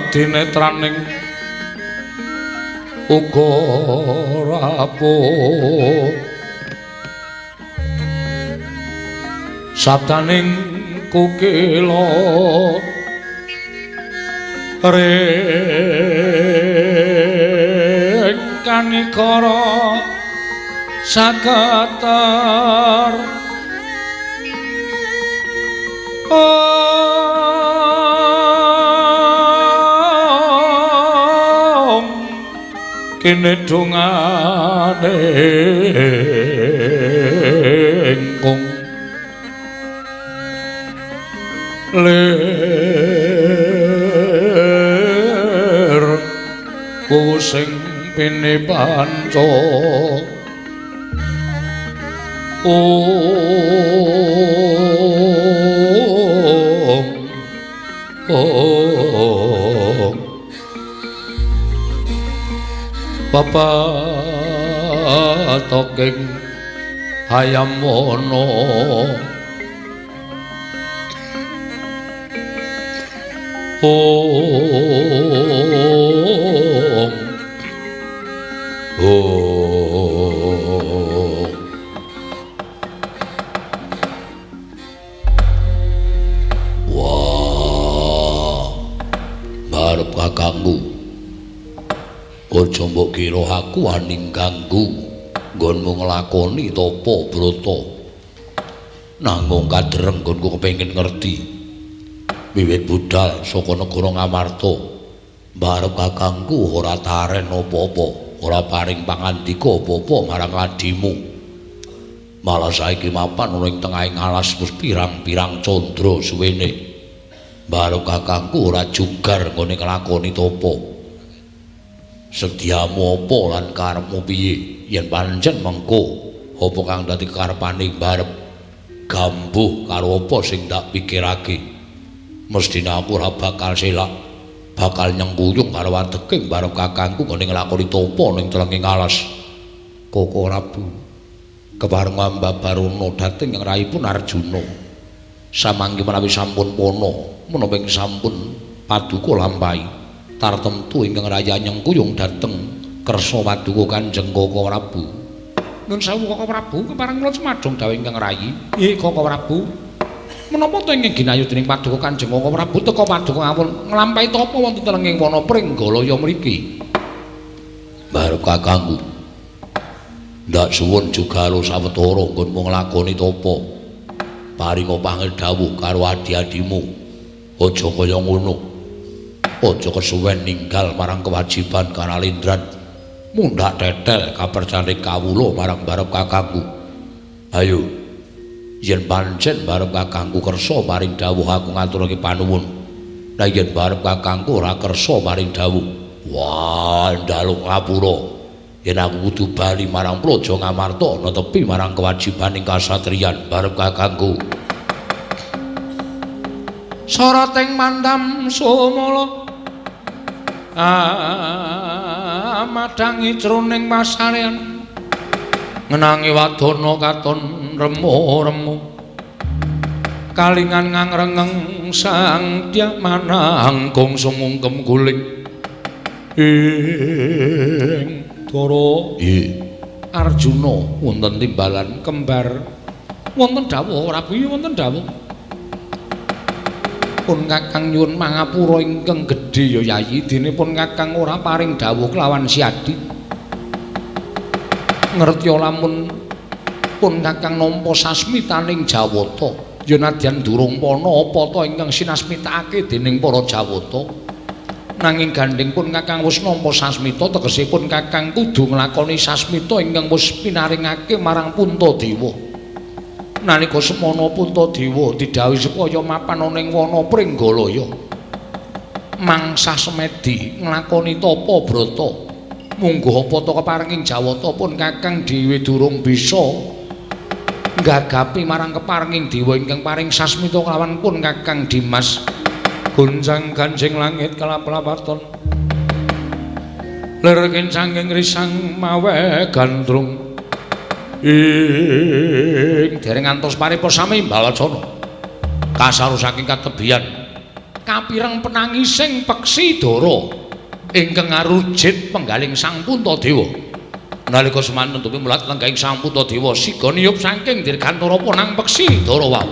kadinetraning uga rapuh sabdaning kukila ring kanikara sakatar om kene dongane ingkung lir pusing pini panca om om papatoking hayam wana om om. Wah, barep kakangku. Aja mbok kira aku wani ganggu nggonmu nglakoni tapa brata. Nanggung kadereng nggonku kepengin ngerti. Wiwit budal saka negara Ngamarta, barep kakangku ora taren apa-apa, ora paring pangandika apa-apa marang adimu. Malah saiki mapan ana ing tengahing alas wis pirang-pirang candra suwene. Barep kakangku ora jugar nggone nglakoni tapa. Sediamu apa lan karepmu piye? Yen pancen mengko apa kang dadi karepane barep gambuh karo apa sing tak pikirake. Mesthine aku ora bakal selak, bakal nyengkuyung karo adeking barep kakangku nggone nglakoni tapa ning telenging alas. Koko Prabu kepareng ambabarana dhateng ing rahipun Arjuna. Samangke menawi sampun pana, menapa ing sampun paduka lampahi, tartemtu ingkang raya nyengkuyung dhateng kersa paduka Kanjeng Koko Prabu. Nun sewu Koko Prabu, kepareng kula cumadong dawuh ingkang rayi. Nggih Koko Prabu. Menapa to ingkang ginayuh dening Paduka Kanjeng Kaka Prabu teka Paduka ngawul nglampahi tapa wonten telenging wana Pringgalaya mriki? Barep kakangku. Ndak suwun jugalo sawetara nggonmu nglakoni tapa. Paringa pangedhawuh karo adi-adimu. Aja kaya ngono. Aja kesuwen ninggal marang kewajiban kanalindran. Mundhak tetel kapercane kawula marang barep kakangku. Ayo. Yen pancen barep kakangku kersa paring dawuh aku ngaturake panuwun. Lah yen barep kakangku ora kersa paring dawuh, wah njaluk ngapura. Yen aku kudu bali marang Praja Ngamarta netepi marang kewajibaning kasatriyan barep kakangku. Soroting mandam sumala amadhangi jroning pasarean ngenangi wadana katon remu-remu kalingan ngangrengeng sang dyak manangkung sumungkem guling ing Dara Arjuna wonten timbalan kembar wonten dawuh Prabu wonten dawuh pun kakang nyuwun mangapura ingkang gedhe ya Yayi dene pun kakang ora paring dawuh kelawan Siadi ngerti lamun pun kakang nampa sasmitaning Jawata ya nadyan durung pana apa ta ingkang sinasmitakake dening para Jawata nanging gandheng pun kakang wis nampa sasmita tegese pun kakang kudu nglakoni sasmita ingkang wis pinaringake marang Puntadewa. Nalika semana Puntadewa didhawuhi supaya mapan ana ing wana Pringgalaya mangsah semedi nglakoni tapa brata mungguh apa ta keparenging Jawata pun kakang dhewe durung bisa nggagapi marang keparenging dewa ingkang paring sasmita kelawan pun kakang Dimas. Goncang ganjing langit kelap-lapaton lir kincanging risang mawe gandrung ing dereng ngantos paripa sami mbawacana kasaru saking katebian kapireng penangising peksi dara ingkang ngarujit penggaling Sang Puntadewa. Nalika semanten tupi mulat lenggahing Sang Puntadewa siga niyup saking dirgantara ponang peksi dara wau.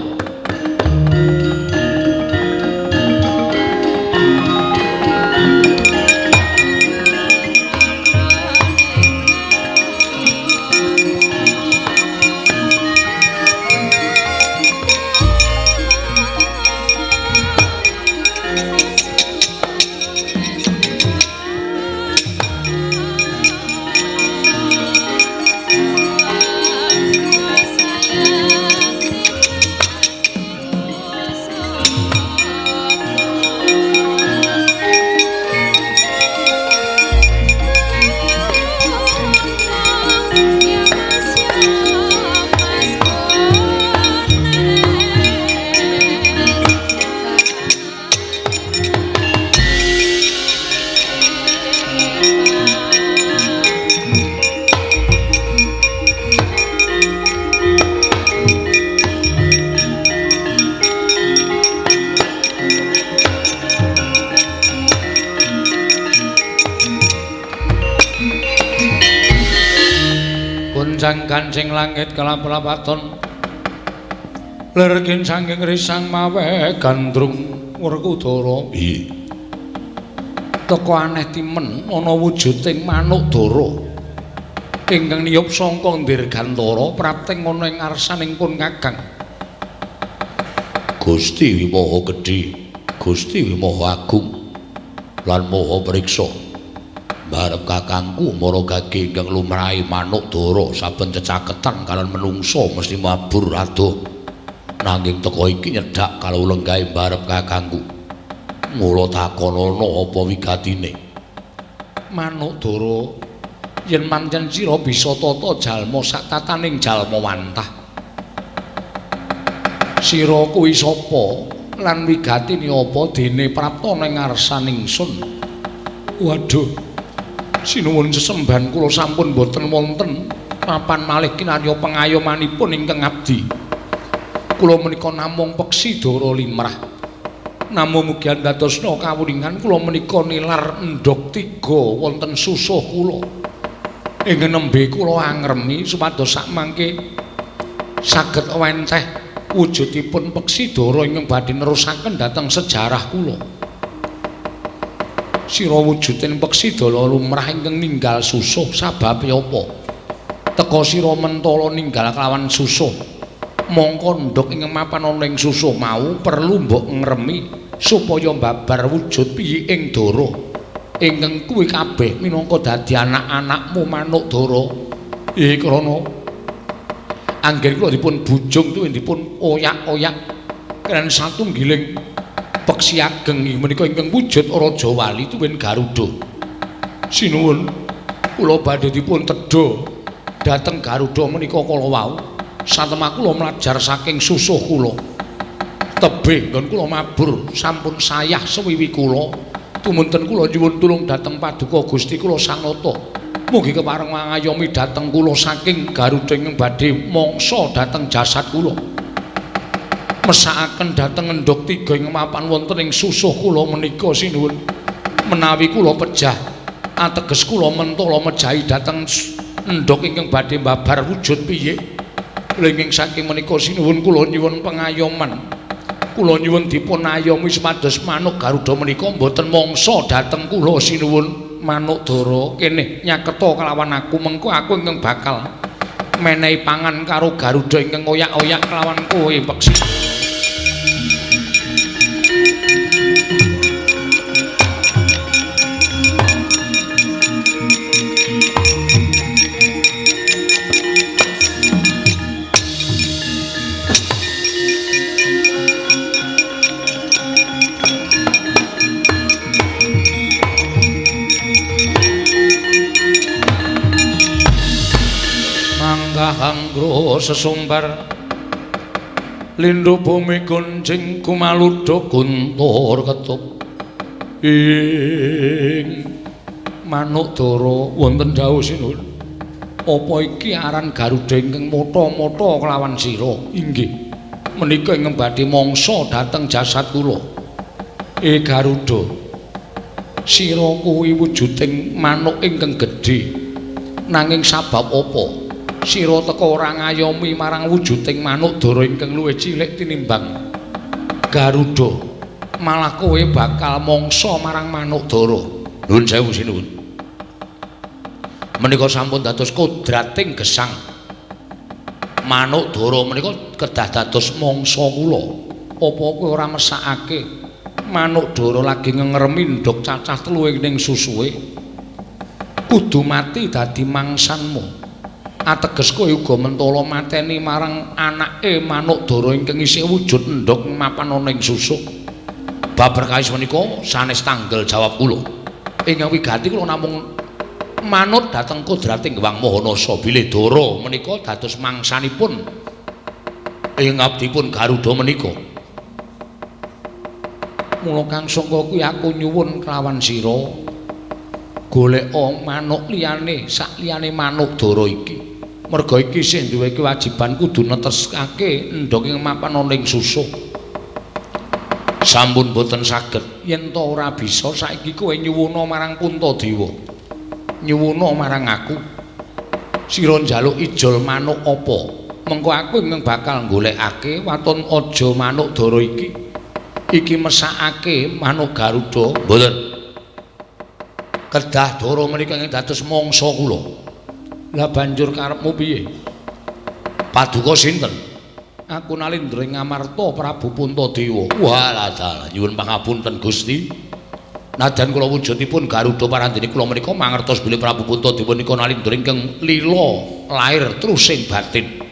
Kancing langit kelap-lapaton lir kincanging risang mawe gandrung Werkudara. Teka aneh timen ana wujuding manuk dara ingkang niyup sangka dirgantara prapting ana ing ngarsaning pun kakang. Gusti Wimaha gedhe, Gusti Wimaha agung lan maha priksa. Barep kakangku mara gage ingkang lumrahe manuk dara saben cecaketan kalian menungsa mesti mabur adoh. Nanging teka iki nyedhak kalau lenggahe barep kakangku. Mula takonono apa wigatine? Manuk dara yen pancen sira bisa tata jalma sak tataning jalma wantah. Sira kuwi sapa lan wigatine apa dene prapta ning ngarsaning sun? Waduh. Sinuwun sesembahan kula sampun boten wonten papan malih kinarya pengayomanipun ingkang abdi. Kula menika namung peksi dara limrah. Namung mugi andadosna kawuningan kula menika nilar endhog tiga wonten susuh kula. Ingkang nembe kula angremi supados sakmangke saged wenteh Wujudipun peksi dara ingkang badhe nerusaken dhateng sejarah kula. Sira wujuding peksi dara lumrah ingkang ninggal susuh sababe apa? Teka sira mentala ninggal kelawan susuh. Mongko ndhog ingkang mapan ana ing susuh mau perlu mbok ngremi supaya mbabar wujud piye ing dara. Ingkang kuwi kabeh minangka dadi anak-anakmu manuk dara. Krana anggen kula dipun bujung tuwin dipun oyak-oyak kren satunggiling peksi ageng menika ingkang wujud Raja Wali tuwin Garuda. Sinuwun kula badhe dipun tedha dhateng Garuda menika kala wau. Satemah kula mlajar saking susuh kula. Tebih nggon kula mabur sampun sayah sewiwi kula. Tumunten kula nyuwun tulung dhateng Paduka Gusti kula Sang Nata. Mugi kepareng mangayomi dhateng kula saking Garuda ingkang badhe mangsa dhateng jasad kula. Mesakaken dhateng endhog tiga ingkang mapan wonten ing susuh kula menika sinuwun. Menawi kula pejah ateges kula mentala mejahi dhateng endhog ingkang badhe mbabar wujud piye. Lenging saking menika sinuwun kula nyuwun pengayoman. Kula nyuwun dipun ayomi supados manuk Garuda menika mboten mangsa dhateng kula sinuwun. Manuk dara kene nyaketa kelawan aku, mengko aku ingkang bakal menehi pangan karo Garuda ingkang oyak-oyak kelawan kowe peksi. Hanggroho sesumbar lindhu bumi gonjing kumaludha guntur ketup ing manuk dara wonten dawuh sinuwun. Apa iki aran Garuda ingkang motha-motha kelawan sira? Inggih, menika ingkang badhe mangsa dhateng jasad kula. Garuda, sira kuwi wujuding manuk ingkang gedhe, nanging sabab apa sira teka ora ngayomi marang wujuding manuk dara ingkang luwih cilik tinimbang Garuda, malah kowe bakal mangsa marang manuk dara. Nuwun sewu sinuwun. Menika sampun dados kodrating gesang. Manuk dara menika kedah dados mangsa kula. Apa kowe ora mesakake manuk dara lagi ngengremi ndhog cacah telu ing susuhe kudu mati dadi mangsanmu? Ateges kowe uga mentala mateni marang anake manuk dara ingkang isih wujud endhog mapan ana ing susuk. Bab perkawis menika sanes tanggel jawab kula. Ingkang wigati kula namung manut dhateng kodrating Hyang Maha Nasa bilih dara menika dados mangsanipun ing abdipun Garuda menika. Mula kang sangka kuwi aku nyuwun kelawan sira goleka manuk liyane sak liyane manuk dara iki. Merga iki sing duwe kewajiban kudu neteskake endhog ing mapan ana ing susuh. Sampun boten saged. Yen ta ora bisa saiki kowe nyuwuna marang Puntadewa. Nyuwuna marang aku. Sira njaluk ijol manuk apa? Mengko aku ingkang bakal golekake waton aja manuk dara iki. Iki mesakake manuk Garuda. Mboten. Kedah dara menika ingkang dados mangsa kula. Lah banjur karepmu piye? Paduka sinten? Aku Nalindra ing Amarta Prabu Puntadewa. Walah dalah, nyuwun pangapunten Gusti. Nadyan kula wujudipun Garuda parandene kula menika mangertos bilih Prabu Puntadewa nika Nalindra ingkang lila lair trusing batin.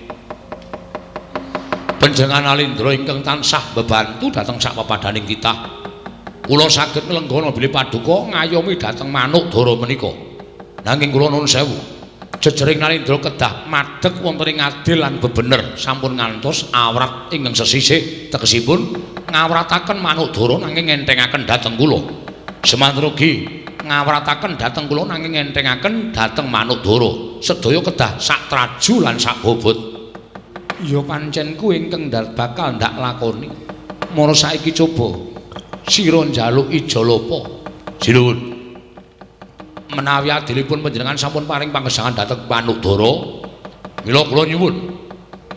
Panjenengan Nalindra ingkang tansah bebantu dhateng sak pepadaning titah. Kula saged nglenggana bilih paduka ngayomi dhateng manuk dara menika. Nanging kula nuwun sewu. Jejering Nalindra kedah madeg wonten ing adil lan bebener sampun ngantos awrat ingkang sesisih tegesipun ngawrataken manuk dara nanging ngenthengaken dhateng kula. Semanten ugi ngawrataken dhateng kula nanging ngenthengaken dhateng manuk dara. Sedaya kedah sak traju lan sak bobot. Ya pancen kuwi ingkang bakal ndak lakoni. Mara saiki coba sira njaluk ijol apa? Sinuwun. Menawi adilipun panjenengan sampun paring pangesangan dhateng manuk dara, mila kula nyuwun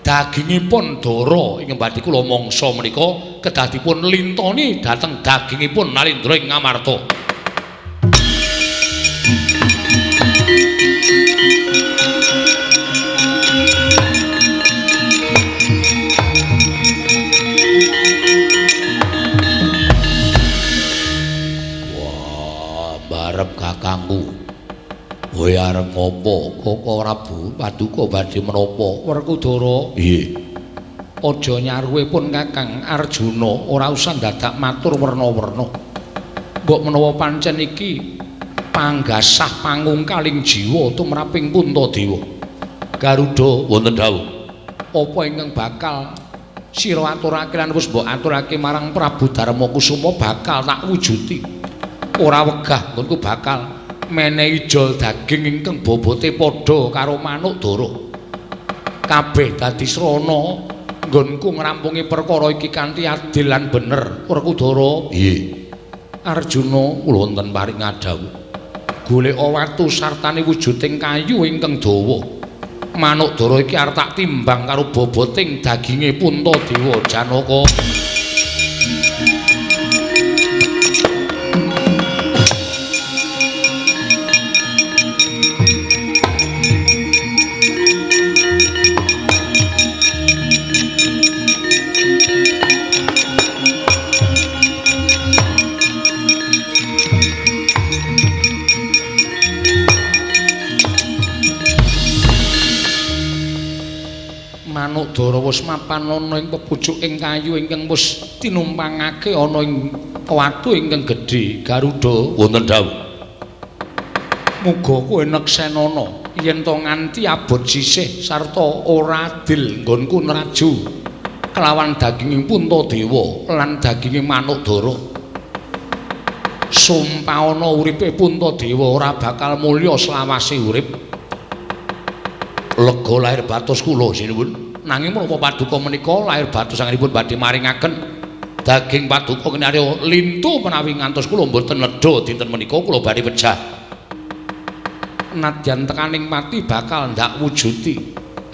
Dagingipun dara ingkang badhe kula mangsa menika kedah dipun lintoni dhateng dagingipun Nalindra ing Ngamarta. Wah, barep kakangku. Kowe arep ngopo? Koko Prabu paduka badhe menapa? Werkudara. Nggih. Aja nyaruwe pun Kakang Arjuna, ora usah dadak matur werna-werna. Mbok menawa pancen iki panggasah pangungkaling jiwa tumraping Puntadewa. Garuda wonten dawuh. Apa ingkang bakal sira aturake lan wis mbok aturake marang Prabu Darmakusuma bakal tak wujuti. Ora wegah nggonku bakal menehi jol daging ingkang bobote padha karo manuk dara. Kabeh dadi srana nggonku ngrampungi perkara iki kanthi adil lan bener. Werkudara. Nggih. Arjuna kula wonten paring ngadhawuh. Goleka watu sartane wujuding kayu ingkang dawa. Manuk dara iki arep tak timbang karo boboting daginge Puntadewa Janaka. Manuk dara wis mapan ana ing pepucuking kayu ingkang wis tinumpangake ana ing watu ingkang gedhe. Garuda wonten dawuh. Muga kowe neksenana yen to nganti abot sisih sarta ora adil nggonku nraju kelawan daginging Puntadewa lan daginge manuk dara. Sumpah ana uripe Puntadewa ora bakal mulya selawase urip. Lega lahir batos kula sinuwun. Nanging menapa paduka menika lahir batos anggenipun badhe maringaken daging paduka kinarya lintu menawi ngantos kula mboten nedha dinten menika kula badhe pejah. Nadyan tekaning pati bakal ndak wujuti.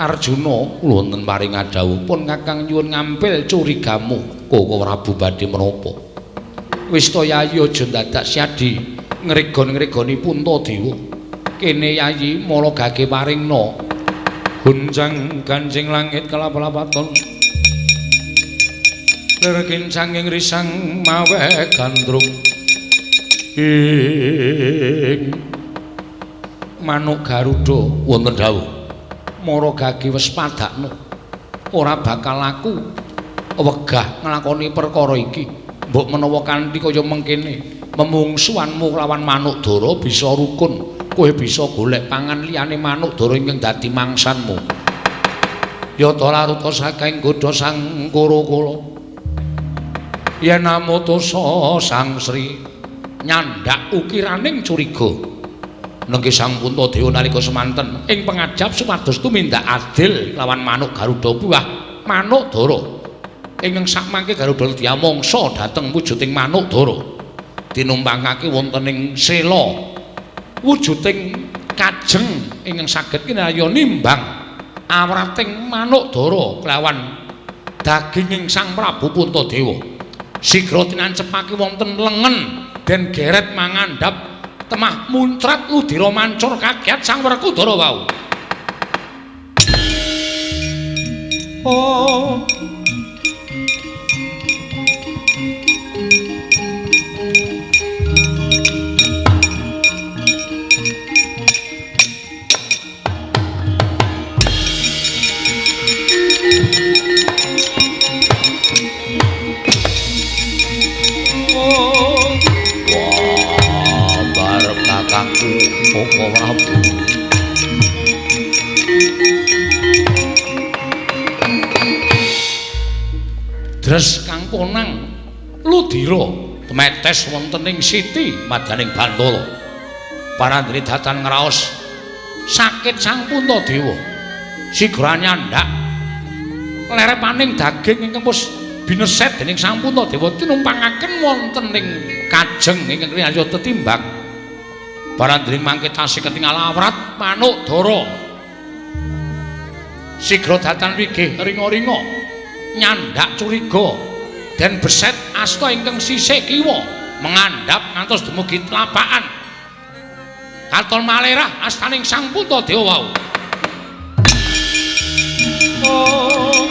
Arjuna kula wonten paring ngadhawuh. Pun Kakang nyuwun ngampil curigamu. Koko Prabu badhe menapa? Wis to Yayi aja dadak siadi ngregon-ngregoni Puntadewa. Kene Yayi mala gage paringna. Guncang gancing langit kelap-lapaton. Lir kincanging risang mawe gandrung. Ing manuk Garuda wonten dawuh. Mara gage wis padakno. Ora bakal aku wegah nglakoni perkara iki. Mbok menawa kanthi kaya mengkene memungsuhanmu lawan manuk dara bisa rukun. Kowe bisa golek pangan liyane manuk dara ingkang dadi mangsanmu. Yata laruta saking godha sang Kura-kura. Yen amutusa Sang Sri nyandak ukiraning curiga. Nengki Sang Puntadewa nalika semanten ing pangajap supados tumindak adil lawan manuk Garuda buah manuk dara. Ingkang sakmangke Garuda diamangsa dhateng wujuding manuk dara. Tinumpangake wonten ing sela wujuding kajeng ingkang saged kinarya nimbang awrating manuk dara kelawan daginging Sang Prabu Puntadewa. Sigra tinancepake wonten lengen den geret mangandhap temah muncrat ludira mancur kaget Sang Werkudara wau. Oh. Wah, barep kakangku Koko Prabu. Dres kang konang ludira tumetes wonten ing siti madaning Bantala. Parandene datan ngraos sakit Sang Puntadewa. Sigra nyandak lerepaning daging ingkang wis bineset dening Sang Puntadewa tinumpangaken wonten ing kajeng ingkang kinarya tetimbang. Parandene mangke tasih ketingal awrat manuk dara. Sigra datan wigih ringa-ringa nyandak curiga den beset asta ingkang sisih kiwa mengandhap ngantos dumugi tlapakan. Katon malerah astaning Sang Puntadewa wau. Oh.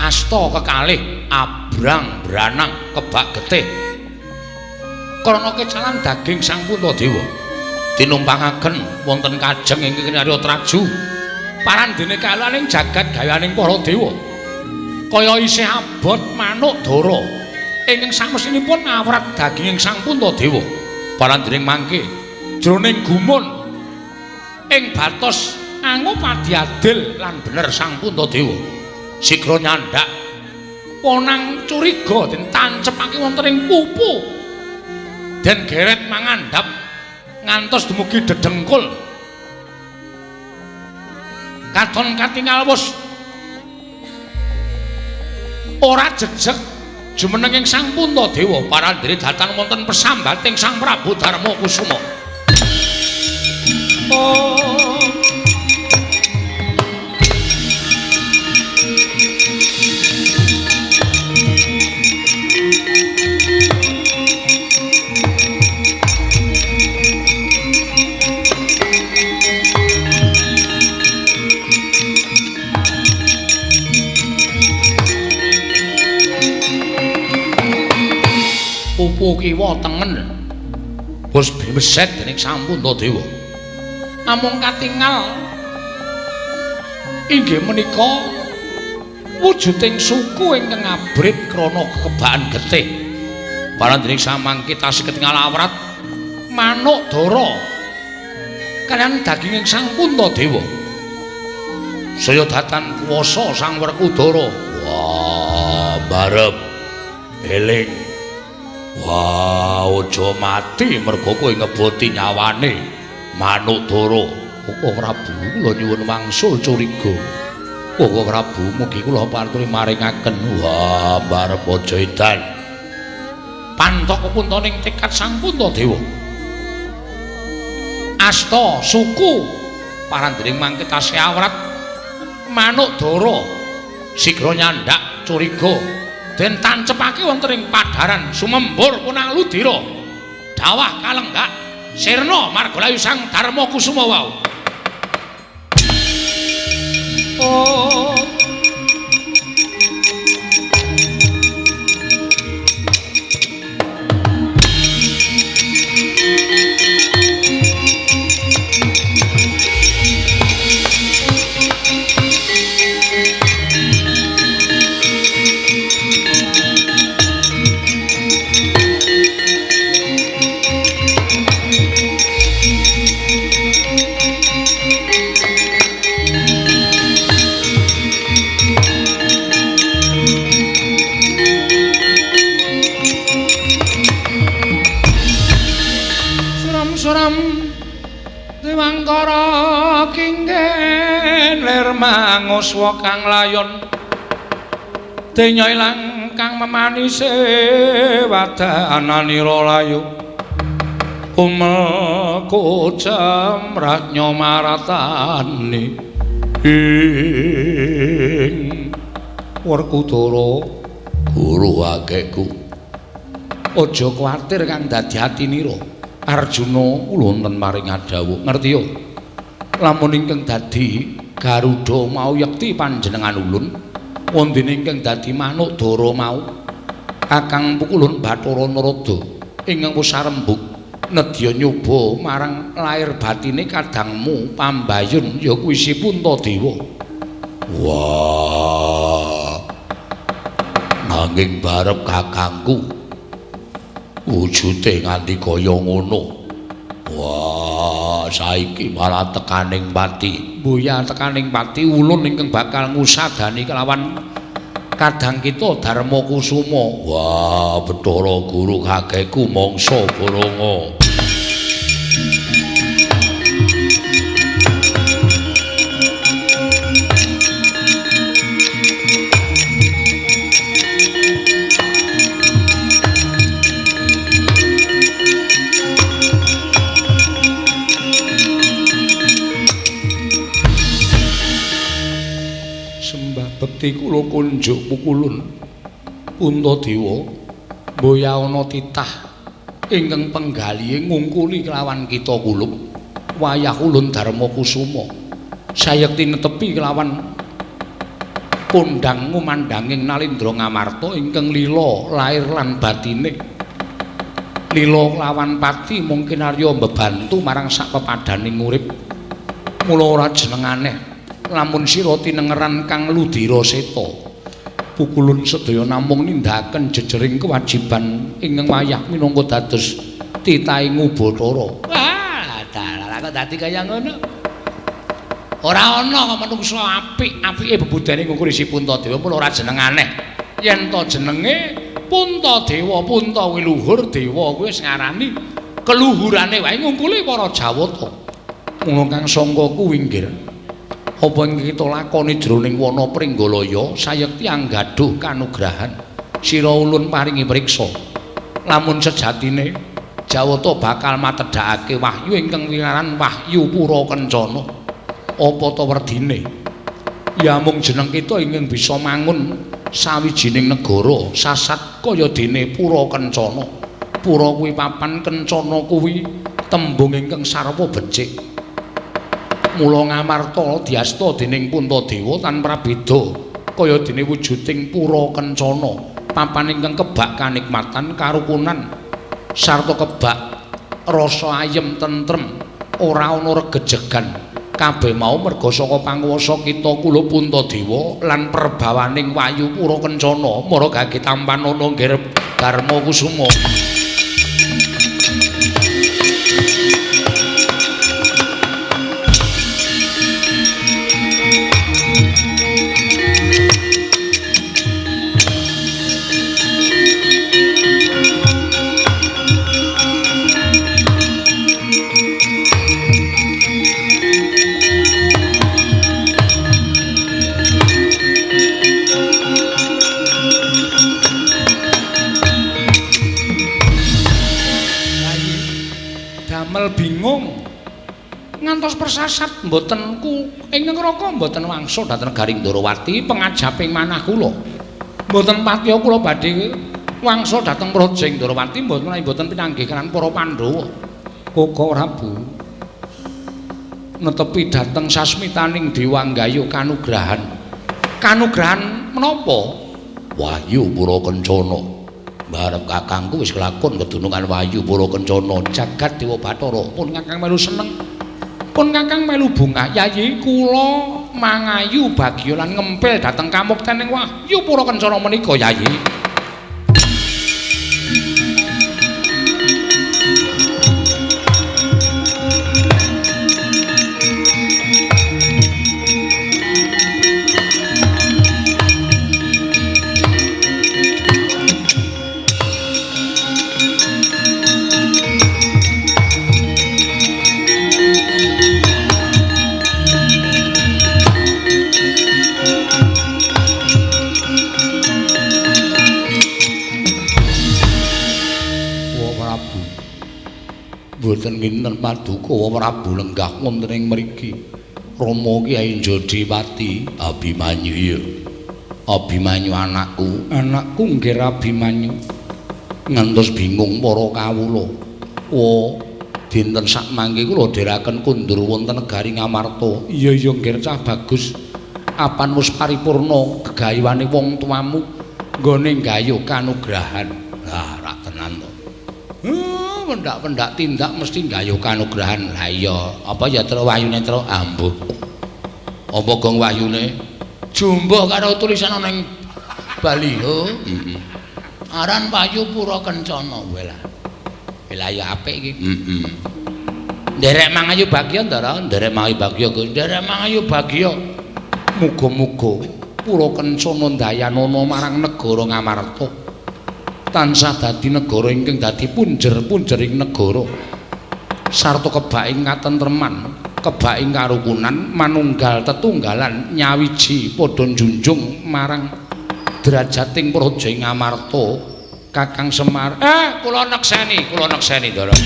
Asta kekalih abrang branang kebak getih karana kecalan daging Sang Puntadewa tinumpangaken wonten kajeng ingkang kinarya traju parandene kalaning jagat gayaning para dewa kaya isih abot manuk dara ingkang samesinipun awrat daginging Sang Puntadewa parandene mangke jroning gumun ing batos angupadi adil lan bener Sang Puntadewa sigra nyandak ponang curiga den tancepake wonten ing pupu den geret mangandhap ngantos dumugi dedengkul katon katingal wus ora jejeg jumenenging Sang Puntadewa parandene datan wonten pesambating Sang Prabu Darma Kusuma. Oh. Pupu kiwa tengen wis beset dening Sang Puntadewa namung katingal inggih menika wujuding suku ingkang abrit krana kekebakan getih parandene samangke tasih ketingal awrat manuk dara kaliyan daginging Sang Puntadewa saya datan kuwasa Sang Werkudara. Wah, barep eling. Wah, aja mati mergo kowe ngeboti nyawane manuk dara. Oh Prabu, kula nyuwun wangsul curiga. Oh Prabu, mugi kula paturi maringaken. Wah, barep aja edan. Pantok kepuntoning tekad Sang Puntadewa. Asta suku parandene mangke tasih awrat manuk dara sigra nyandak curiga den tancepake wonten ing padharan sumembur punang ludira dawah kalenggak sirna margalayu Sang Darma Kusuma wau. Oh. Dewangkara kinggen lir manguswa kang layon denya ilang kang memanise wadananira layu umel kucem ratnya maratani ing Werkudara. Guru akehku aja kuwatir kang dadi atinira Arjuna kula wonten maring adhawuh ngerti yo lamun ingkang dadi Garuda mau yekti panjenengan ulun wondene ingkang dadi manuk dara mau kakang pukulun Bathara Narada ingkang wis sarembug nedya nyoba marang lair batine kadangmu pambayun ya kuwi si Puntadewa. Wah, nanging barep kakangku wujude nganti kaya ngono. Wah, saiki malah tekaning pati. Mboya tekaning pati ulun ingkang bakal ngusadani kelawan Kadang kita Darma Kusuma. Wah, Bathara Guru kakeku mangsa bolonga. Bekti kula kunjuk pukulun Puntadewa mboyaana titah ingkang penggalihe ngungkuli kelawan kita kulup wayah ulun Darma Kusuma sayekti netepi kelawan kondhang ngumandhanging Nalindra Ngamarta ingkang lila lair lan batine lila kelawan pati mungkin arya mbebantu marang sak pepadaning urip mula ora jeneng aneh lamun sira tinengeran kang ludira seta pukulun sedaya namung nindakaken jejering kewajiban ingkang wayah minangka dados titahing Ubathara. Wah, dalah kok dadi kaya ngono. Ora ana kok manungsa apik, apike bebudene ngungkuri si Puntadewa mula ora jeneng aneh. Yen to jenenge Puntadewa, Punta kuwi luhur, dewa kuwi wis ngarani keluhurane wae ngungkuli para Jawata. Mula kang sangka kuwi nggih apa ingkang kita lakoni jroning wana Pringgalaya sayekti anggaduh kanugrahan sira ulun paringi priksa lamun sejatine Jawata bakal matedhakake wahyu ingkang winaran Wahyu Pura Kencana apa ta werdine ya mung jeneng kita ingkang bisa mangun sawijining negara sasat kaya dene Pura Kencana. Pura kuwi papan, kencana kuwi tembung ingkang sarwa becik. Mula Ngamarta diasta dening Puntadewa tan prabeda kaya dene wujuding Pura Kencana, papan ingkang kebak kanikmatan karukunan sarta kebak rasa ayem tentrem, ora ana regejegan. Kabeh mau merga saka panguwasa kita kula Puntadewa lan perbawaning Wahyu Pura Kencana mara gage tampanana nggih Darma Kusuma. Bingung ngantos persasat mboten ku ingkang raka mboten wangsul dhateng Garing Ndorowati pengajaping manah kula mboten patiya kula badhe wangsul dhateng Praja Ndorowati mboten menawi mboten pinanggih kaliyan para Pandhawa. Koko Prabu netepi dhateng sasmitaning Dewa nggayuh kanugrahan. Kanugrahan menapa? Wahyu Pura Kencana. Barep kakangku wis kelakon kedunungan Wahyu Pura Kencana jagat Dewa Bathara. Pun kakang melu seneng, pun kakang melu bungah. Yayi kula mangayu bagya lan ngempil dhateng kamuktening Wahyu Pura Kencana menika yayi. Mboten nginten paduka Prabu lenggah wonten ing mriki. Rama Kyai Jodipati Abimanyu ya. Abimanyu anakku, anakku nggih Abimanyu. Ngantos bingung para kawula. Wa dinten sakmangke kula dherekaken kundur wonten negari Ngamarta. Iya iya nggih cah bagus. Apan wis paripurna gegayuhane wong tuamu nggone nggayuh kanugrahan. Lah ora tenan to. Pendak-pendak tindak mesti nggayuh kanugrahan. Lah iya, apa ya tru wahyune tru ambuh. Apa gong wahyune? Jumbuh karo tulisan ana ing baliho. Heeh. Aran Wahyu Pura Kencana. Welah. Welah ya apik iki. Heeh. Nderek mangayu bagya, Ndara, nderek mangayu bagya, Gus. Nderek mangayu bagya. Muga-muga Pura kencana ndayanana marang negara Ngamarta. Tansah dadi negara ingkang dadi punjer-punjering negara. Sarta kebaking katentreman, kebaking karukunan, manunggal tetunggalan nyawiji padha njunjung marang derajating praja ing Ngamarta. Kakang Semar, kula nekseni Ndara.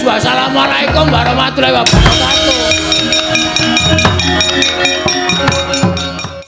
Wassalamualaikum warahmatullahi wabarakatuh.